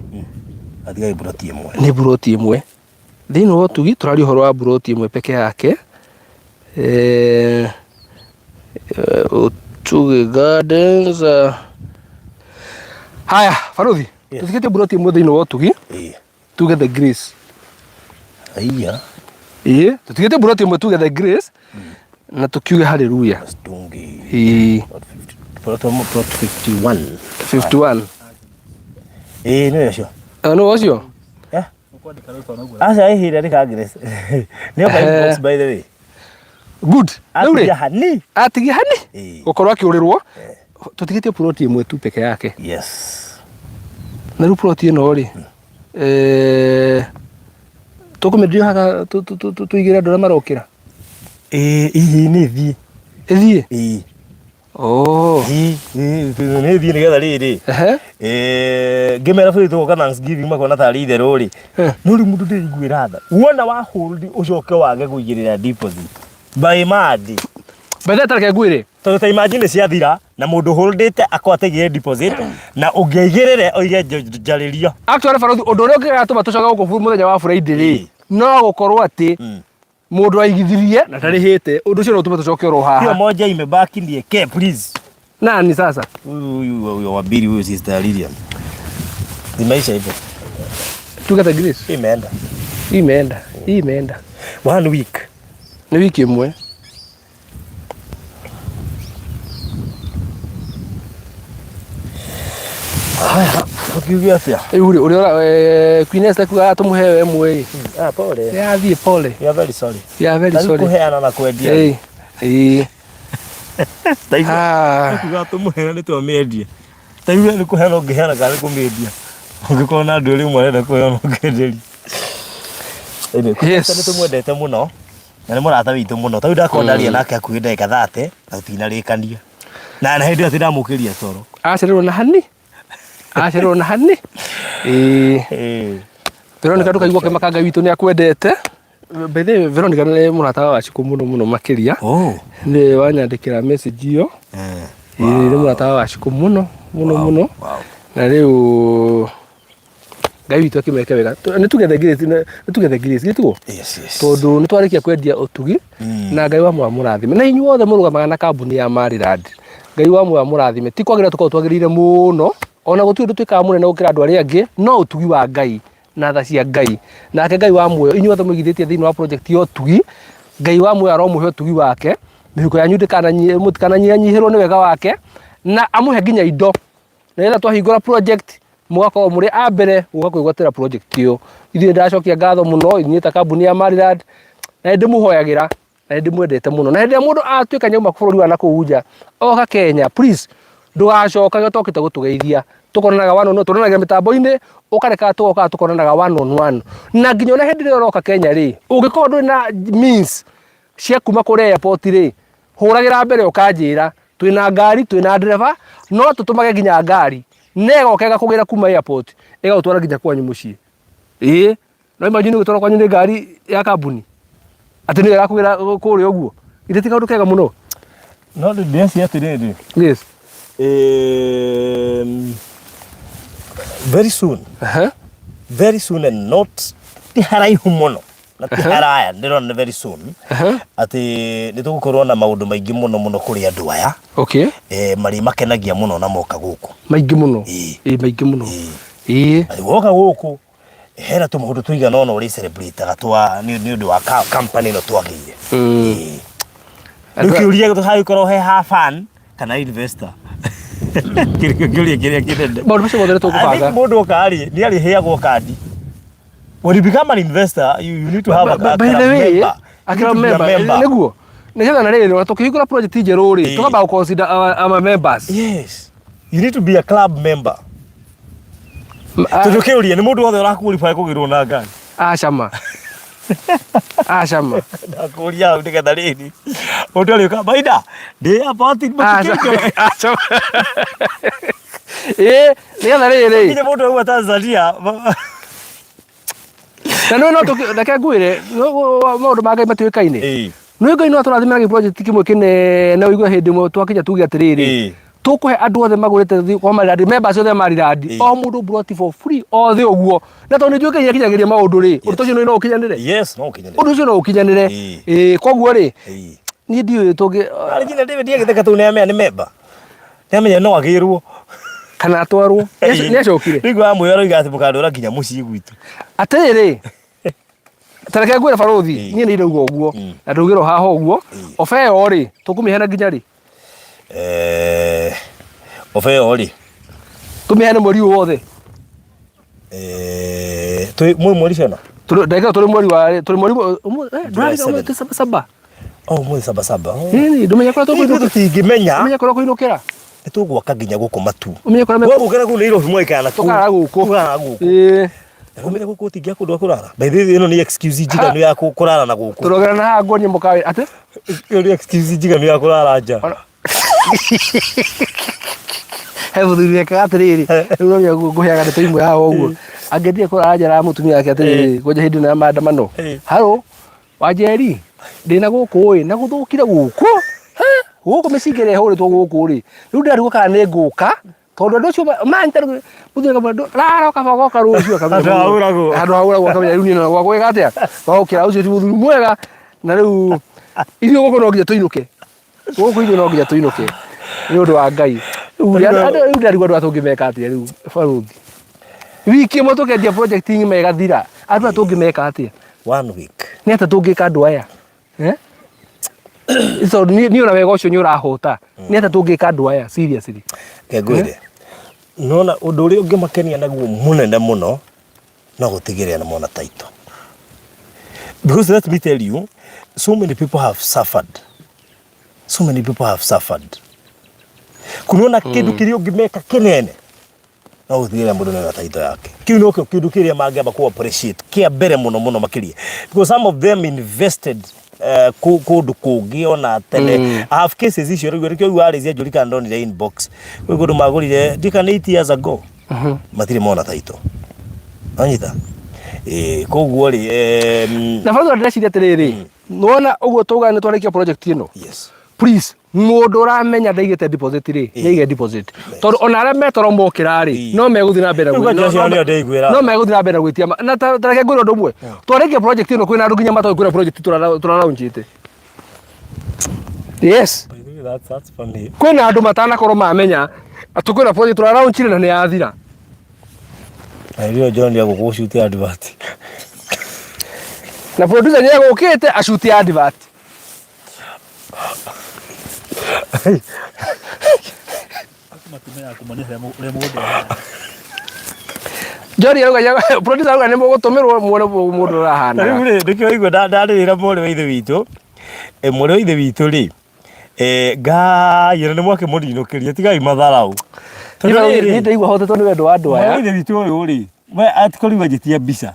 Atigai mburoti ĩmwe. nĩ mburoti ĩmwe. Thĩinĩ wa ũtugi tũraria ũhoro wa mburoti ĩmwe peke yake. Eh, eh, Ũtugi Gardens. eh. Haya, baruthi, Yes. tũtigĩte mburoti ĩmwe thĩinĩ wa ũtugi, Ĩĩ. tuge the grace. Aiya. Ĩĩ, tũtigĩte mburoti ĩmwe tuge the grace na tũkiuge haleluya. Stungi. Ĩĩ, Plot 50 plot 51. 51. Ĩĩ nĩ ũcio. Ah, nĩ ũcio? Eh? Aca ĩhĩra nĩ Agnes. Nĩ oka Eh. inbox by the way. Good. Rĩu rĩ, Atigia hani. atigia hani Ĩĩ. gũkorwo akĩũrĩrwo tũtigĩtie ploti ĩmwe tu peke yake Yes. na rĩu ploti ĩno rĩ eh, tũkũmĩenderio haha tũigĩre andũ arĩa marokĩra Ĩĩ hihi nĩ thiĩ. ĩthiĩ Ĩĩ. oh Ĩĩ nĩ thiĩ nĩgetha rĩrĩ. ehe Eh, ngĩmera bũrũri tũgoka Thanksgiving makona tarĩ itherũ rĩ. Eh. No rĩu mũndũ ndĩiguĩra tha. Wona wa hold ũcoke wage kũigĩrĩra deposit. By mad. bethe tareke ngwĩre Tondũ ta imagine ciathira na mũndũ holdĩte akorwo ataigĩrĩre deposit na ũngĩaigĩrĩre oige njarĩria. actually barothi ũndũ ũrĩa ũngĩgatũma tũcoke gũkũ mũthenya wa Friday rĩ no gũkorwo atĩ mũndũ aigithirie na ndarĩhĩte ũndũ ũcio no ũtũme tũcoke oro Hiyo haha moja imebaki ndiekee please. nani sasa Huyu huyu huyu wa pili huyu sister Lilian. Zimeisha hivyo. tuge the grace Imeenda. hii imeenda hii imeenda One week. nĩ wiki ĩmwe Haya, ukiuga atia? rĩu rĩ ũrĩa ũra- eh, Queen Esther kuga tũmũhe we ĩmwe rĩ Ah, pole. yathiĩ pole We are very sorry. we are very Tarĩu sorry kũheana na kwendia. Ĩĩ, ĩĩ. Taigua Ah, kuga tũmũheana nĩ twamĩendia. Taigua nĩ kũheana ũngĩheana kana nĩ kũmĩendia. Ũngĩkorwo na andũ erĩ marenda kũheana ũngenderia. Anyway, Queen Yes. Esther nĩ tũmwendete mũno na nĩ mũrata witũ mũno. Tarĩu ndakorwo ndaria nake hakuhĩ ndagĩka 30 na tũtinarĩkania. Na na hĩndĩ ĩyo tindamũkĩria toro. acererwo na hani acererwo na hani ĩĩ Ĩĩ. Veronica ndũkaigua ũkĩmaka Ngai witũ nĩ akwendete By the way, Veronica nĩ mũrata wa Wachikũ mũno mũno makĩria Oh. nĩ wanyandĩkĩra message ĩyo Eh. Ĩĩ, nĩ mũrata wa Wachikũ mũno mũno mũno Wow. na rĩu Ngai witũ akĩmeke wega. Nĩ tuge the grace, nĩ tuge the grace, gĩtiguo? Yes. Tondũ nĩ twarĩkia kwendia ũtugi na Ngai wa muoyo amũrathime. Na inyuothe mũrũgamaga na kambuni ya Maryland. Ngai wa muoyo amũrathime. Ti kwagĩrĩra tũkoragwo twagĩrĩire mũno, ona gũtirĩ ũndũ twĩkaga mũnene gũkĩra andũ arĩa angĩ, no ũtugi wa Ngai na tha cia Ngai. Nake Ngai wa muoyo, inyuothe mũigithĩtie thĩinĩ wa project ya ũtugi, Ngai wa muoyo aromũhe ũtugi wake, mĩhuko yanyu mũtikananyihanyihĩrwo nĩ wega wake, na amũhe nginya indo nĩgetha twahingũra project mũgakorwo mũrĩ a mbere gũka kwĩgwatĩra project ĩyo. Ithuĩ nĩndacokia ngatho mũno inyuĩ ta kambuni ya Maryland, na nĩndĩmũhoyagĩra na nĩndĩmwendete mũno. Na hĩndĩ ĩrĩa mũndũ atuĩka nĩauma bũrũri wa nakũu nja oka Kenya, please ndũgacokage ũtokĩte gũtũgeithia. Tũkonanaga one on one, tuonanagia mĩtambo-inĩ, ũkareka tũgokaga tũkonanaga one on one. Na nginya ona hĩndĩ ĩrĩa ũroka Kenya rĩ, ũngĩkorwo ndũrĩ na means cia kuma kũrĩa airport rĩ, hũragĩra mbere ũkanjĩra, twĩna ngari, twĩna ndereba, no tũtũmage nginya ngari, na ĩgoka ĩgakũgĩra kuma airport, ĩgagũtwara nginya kwanyu mũciĩ. Ĩĩ, no imagine ũgĩtwarwo kwanyu nĩ ngari ya kambuni, atĩ nĩyo ĩrakũgĩra kũrĩa ũguo, githĩ ti kaũndũ kega mũno? No ndĩreciria atĩrĩrĩ. Yes. Very soon. Very soon and not ti haraihu mũno na ti haraya ndĩrona nĩ very soon atĩ nĩ tũgũkorwo na maũndũ maingĩ mũno mũno kũrĩ andũ aya. Marĩ makenagia mũno na moka gũkũ. Maingĩ mũno. Ĩĩ maingĩ mũno. Ĩĩ. Atĩ woka gũkũ hena tũmaũndũ tũigana ũna ũrĩ celebrate twa nĩ ũndũ wa company ĩno twagĩire. Ĩĩ. Rĩu kĩũria hagĩkorwo he ha fan kana investor. Kĩrĩa kĩũria kĩrĩa kĩnene. Maũndũ macio mothe nĩ tũkũbanga. I think mũndũ oka rĩ nĩ arĩheagwo kandi. When you become an investor, you need to have a By the club way, member. a You club need to be a member, nĩguo nĩgetha na rĩrĩ ona tũkĩhingũra project njerũ rĩ, tũkamba gũ consider our members. Yes. You need to be a club member. Tondũ kĩũria nĩ mũndũ wothe ũraqualify kũgĩrwo na ngari. Acama. Acama. Ndakũria hau nĩgetha rĩrĩ. Mũndũ arĩũka maina ndĩ airport mũtikĩnjoe. Acama. Ĩĩ, nĩgetha rĩrĩ. Nginya mũndũ auma Tanzania. Na nĩ no tũkĩ reke ngwĩre maũndũ ma Ngai matiũĩkaine. Nĩ Ngai no atũrathime na project kĩmwe kĩnene ũigue hĩndĩ ĩmwe twakinya tuge atĩrĩrĩ, tũkũhe andũ othe magũrĩte kwa Maryland, members othe a Maryland, o mũndũ plot for free othe ũguo. Na tondũ nĩ njũĩ Ngai nĩakinyagĩria maũndũ rĩ, ũndũ ta ũcio no ũkinyanĩre. Yes, no ũkinyanĩre. Ũndũ ũcio no ũkinyanĩre. Ĩĩ, koguo rĩ, niĩ ndiũĩ tũngĩ Regina David agĩtheka tondũ nĩamenya nĩ member. Nĩamenya no agĩrwo. Kana atwarwo. Nĩacokire. Rĩu amwĩra aroiga atĩ mũkandwara nginya mũciĩ gwitũ. Atĩrĩrĩ, ta reke ngwĩre barũthi, niĩ nĩ ndauga ũguo, na ndaugĩra o haha ũguo, oba ĩyo rĩ, tũkũmĩheana nginya rĩ? Oba ĩyo rĩ, Tũmĩheane mweri ũyũ wothe? Twĩ mweri cigana? Ndagĩka tũrĩ mweri wa tũrĩ mweri ndũrarika ũmũthĩ saba saba. Oh, ũmũthĩ saba saba. Ĩni, ndũmenye kũrĩa tũkũinũkĩra. Tũtingĩmenya. Ndũmenye kũrĩa ũkũinũkĩra. Nĩ tũgwaka nginya gũkũ matu. Ũmenye kũrĩa me- Gũkĩra kũu Nairobi mwaikara na kũu. Tũkarara gũkũ. Tũkarara gũkũ. Ĩĩ. Ũmenye gũkũ gũtingĩa kũndũ gwa kũrara. By the way ĩno nĩ excuse njiganu ya kũrara na gũkũ. Tũrogera na haha nguonie mũkawa atĩ? Ĩyo nĩ excuse njiganu ya kũrara nja. He mũthuri wekaga atĩrĩrĩ, rĩu no nginya ngũheaga ndeto imwe haha ũguo. Angĩthiĩ kũrara nja na mũtumia wake atĩrĩrĩ, kwanja hĩndĩ ĩno ya maandamano. Haro, Wanjeri, ndĩna gũkũ ĩ, na gũthũkire gũkũ. Ha, gũkũ mĩcinga ĩrĩa ĩhũrĩtwo gũkũ rĩ, rĩu ndĩrarigwo kana nĩ ngũka, tondũ andũ acio manyita rĩu mũthuri akamwĩra rara kaba ũgoka rũciũ akamwĩra Handũ ha ũragwo. handũ ha ũragwo akamwĩra rĩu niĩ no gwa gwĩka atĩa gwagũkĩra ũcio ti mũthuri mwega na rĩu ithuĩ gũkũ no nginya tũinũke gũkũ ithuĩ no nginya tũinũke nĩ ũndũ wa Ngai rĩu rĩu ndĩrarigwo andũ aya tũngĩmeka atĩa rĩu barũthi wiki ĩmwe tũkendia project ng'ima ĩgathira andũ aya tũngĩmeka atĩa One week. Nĩ atĩa tũngĩka andũ aya Eh? So niĩ ona wega ũcio nĩ ũrahũta nĩ atĩa tũngĩka andũ aya seriously? Reke ngwĩre nona ũndũ ũrĩa ũngĩmakenia naguo mũnene mũno no gũtigĩrĩra nĩ mona title because let me tell you so many people have suffered so many people have suffered kuona kĩndũ kĩrĩa ũngĩmeka kĩnene no gũtigĩrĩra mũndũ nĩona title yake kĩu nokĩo kĩndũ kĩrĩa mangĩamba kũ appreciate kĩa mbere mũno mũno makĩria because some of them invested kũndũ kũngĩ ona tene. I have cases icio rĩu nĩkĩo rĩu arĩcia njũri kana ndonire inbox kwĩ kũndũ magũrire ndika nĩ 8 years ago matirĩ mona title wanyita ĩĩ koguo rĩ Na barũthi ndĩreciria atĩrĩrĩ, nĩwona ũguo tauga nĩ twarĩkia project ĩno yes. Please, mũndũ ũramenya ndaigĩte deposit rĩ, nĩaige deposit, tondũ ona arĩa metoro mokĩra rĩ, no megũthiĩ na mbere Rĩu kwanja acio nĩo ndĩiguĩra. No megũthiĩ na mbere gwĩtia na ta reke ngwĩre ũndũ ũmwe. Twarĩkia project ĩno, kwĩna andũ nginya matoĩ kwĩna project tũraraunjĩte. Yes. By the way, that's funny. Kwĩna andũ matanakorwo mamenya atĩ kwĩna project tũraraunchire na nĩ yathira. Na irio John ya gũgũcutia advert. Na producer nĩ egũkĩte acutie advert. John arauga producer arauga nĩ mũgũtũmĩrwo muone mũndũ ũrahana. Rĩu rĩ, nĩkĩo waigua ndarĩrĩra mwarĩ wa ithe witũ. Mwarĩ wa ithe witũ rĩ, Ngai ona nĩ mwakĩmũninũkĩria, tigai matharau. Tondũ rĩrĩ, Niĩ ndaigua hotetwo nĩ wendo wa andũ mwarĩ wa aya. ithe witũ ũyũ rĩ, we atikorirwo anjĩtia mbica.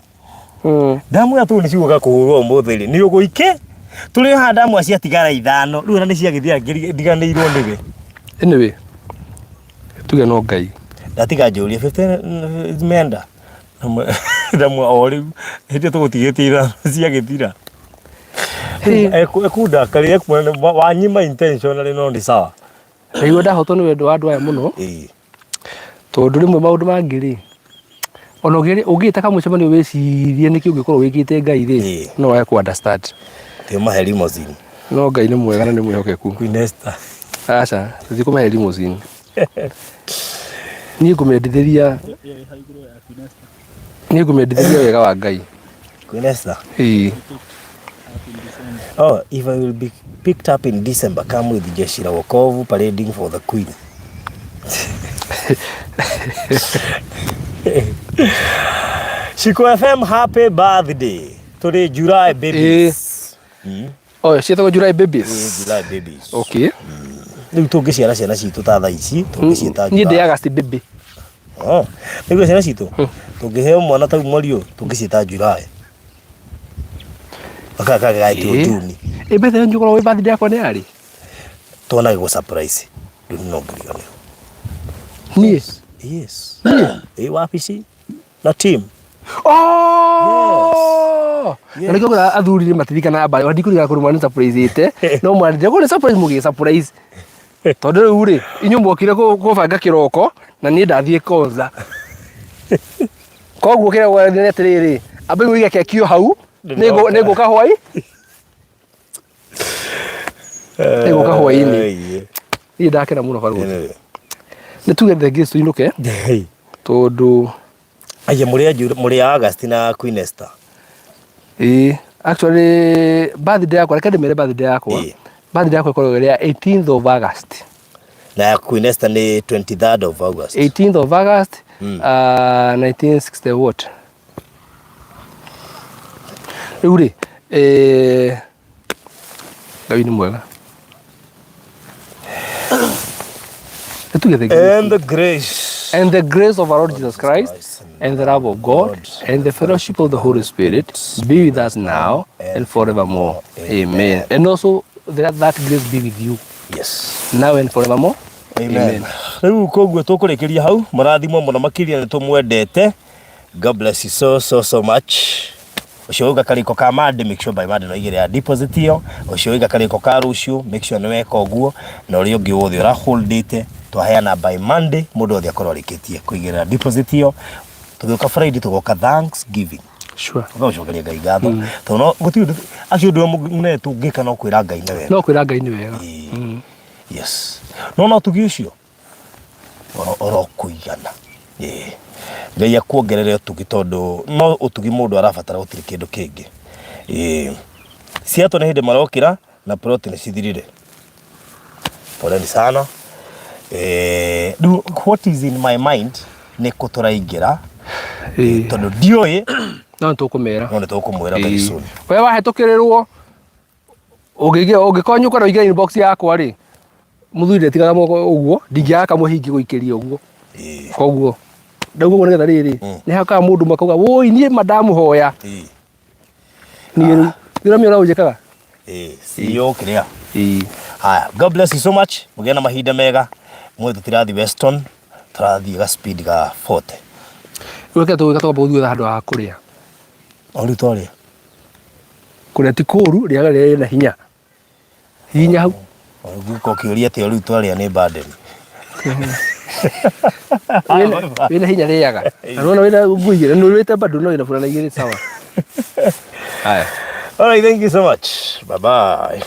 Ndamwĩra tũũ nĩ cigũka kũhũrwo ũmũthĩ rĩ, nĩ ũgũike. Tũrĩ haha ndamwĩra ciatigara ithano, rĩu ona nĩ ciagĩthira ndiganĩirwo nĩwe. Anyway, tuge no Ngai. Ndatiga njũrie 15 zimeenda. Ndamwĩra o rĩu, hĩndĩ ĩyo tũgũtigĩtie ithano ciagĩthira. Ekundakaria wanyima intentionally no nĩ sawa. Ndaigua ndahotwo nĩ wendo wa andũ aya mũno. Tondũ rĩmwe maũndũ mangĩ rĩ, ona ũngĩĩta kamũcemanio wĩcirie nĩkĩ ũngĩkorwo wĩkĩte Ngai rĩ, no wage kũ understand. Tũmahe limousine. No Ngai nĩ mwega na nĩ mwĩhokeku. Queen Esther. Aca, tũthiĩ kũmahe limousine. Niĩ ngũmendithĩria niĩ ngũmendithĩria wega wa Ngai. Queen Esther. Ĩĩ. Oh, if I will be picked up in December, come with Jeshi la Wokovu parading for the Queen. Shiko FM, happy birthday. Tũrĩ July babies. Oh, ciĩtagwo July babies. July babies. Okay. Rĩu tũngĩciara ciana citũ ta thaa ici, tũngĩciĩta Niĩ July. ndĩ August baby. Oh, nĩguo ciana citũ tũngĩheo mwana ta mweri ũyũ tũngĩciĩta July. Gagaĩtwo June. Ĩ bethe njũkorwo wĩ birthday yakwa nĩ yarĩ? Twana gũ surprise. Rĩu no ngiriganĩrwo. Niĩ? Yes. Ĩ wabici na team. Oh! Na nĩkĩo ngwĩra athuri rĩ matirikanaga mbarĩ, ona ndikũririkana kũrĩ mwana surprise ĩte, no mwana ndĩragwo nĩ surprise mũgĩ surprise. Tondũ rĩu rĩ, inyuĩ mwokire kũbanga kĩroko na niĩ ndathiĩ konza. Koguo kĩrĩa gwathiĩ nĩ atĩrĩrĩ, amba ũige keki o hau, nĩngũka hwai, nĩngũka hwainĩ. Niĩ ndakena mũno barũthi. Nĩ tuge thengiũ tũinũke tondũ Aya mũrĩ a mũrĩ a August na Queen Esther. Ĩĩ, actually birthday yakwa, reke ndĩmere birthday yakwa. Birthday yakwa ĩkoragwo ĩrĩ ya 18th of August. Na ya Queen Esther nĩ 23rd of August. 18th of August, 1960 what? Rĩu rĩ, eh, Ngai nĩ mwega. Nĩ tuge thengiũ. And the grace. And the grace of our Lord Jesus Christ, and the love of God, and the fellowship of the Holy Spirit be with us now and forevermore. Amen. And also that grace be with you. Yes. Now and forevermore. Amen. Rĩu koguo tũkũrĩkĩria hau, mũrathimwo mũno makĩria, nĩ tũmwendete. God bless you so so so much. Ũcio ũiga karĩko ka Monday, make sure by Monday no igĩrĩ ya deposit ĩyo. Ũcio ũiga karĩko ka rũciũ, make sure nĩ weka ũguo, na ũrĩa ũngĩ wothe ũra holdĩte twaheana by Monday, mũndũ wothe akorwo arĩkĩtie kũigĩrĩra deposit ĩyo. Tũgĩũka Friday tũgoka Thanksgiving. Tũgagũcokeria Ngai ngatho. Tondũ no gũtirĩ ũndũ acio ũndũ ũrĩa mũnene tũngĩka no kwĩra Ngai nĩ wega. No kwĩra Ngai nĩ wega. Yes. No no tugi ũcio oro kũigana. Ĩĩ. Ngai akuongerere ũtugi tondũ no ũtugi mũndũ arabatara, gũtirĩ kĩndũ kĩngĩ. Ĩĩ. Ciatũ nĩ hĩndĩ marokĩra na plot nĩ cithirire. Poleni sana. Rĩu what is in my mind nĩ kũ tũraingĩra tondũ ndiũĩ. No nĩ tũkũmera. No nĩ tũkũmwĩra very soon. We wahĩtũkĩrĩrwo ũngĩkorwo nyũkwa ũingĩre inbox yakwa rĩ, mũthuri ndetigaga moko ũguo, ndingĩaga kamũhingi gũikĩria ũguo. Koguo ndauga ũguo nĩgetha rĩrĩ, nĩ hakaga mũndũ makauga woi niĩ ma ndamũhoya. Niĩ rĩu ndĩramenya ũrĩa ũnjĩkaga. CEO kĩrĩa. Haya, God bless you so much. Mũgĩe na mahinda mega. Mũthĩ tũtirathiĩ Weston, tũrathiĩ ga speed ga 40. Rĩu reke tũgĩka twamba gũthiĩ gwetha handũ ha kũrĩa. O rĩu twarĩa. Kũrĩa ti kũũru, rĩaga rĩrĩa rĩna hinya. Hihinya hau. Guka ũkĩũria atĩ o rĩu twarĩa nĩ burden. Wĩna hinya rĩaga. Na nĩwona wĩna nguo igĩrĩ, nĩ ũrĩte bado no wĩna burana igĩrĩ sawa. Haya. All right, thank you so much. Bye bye.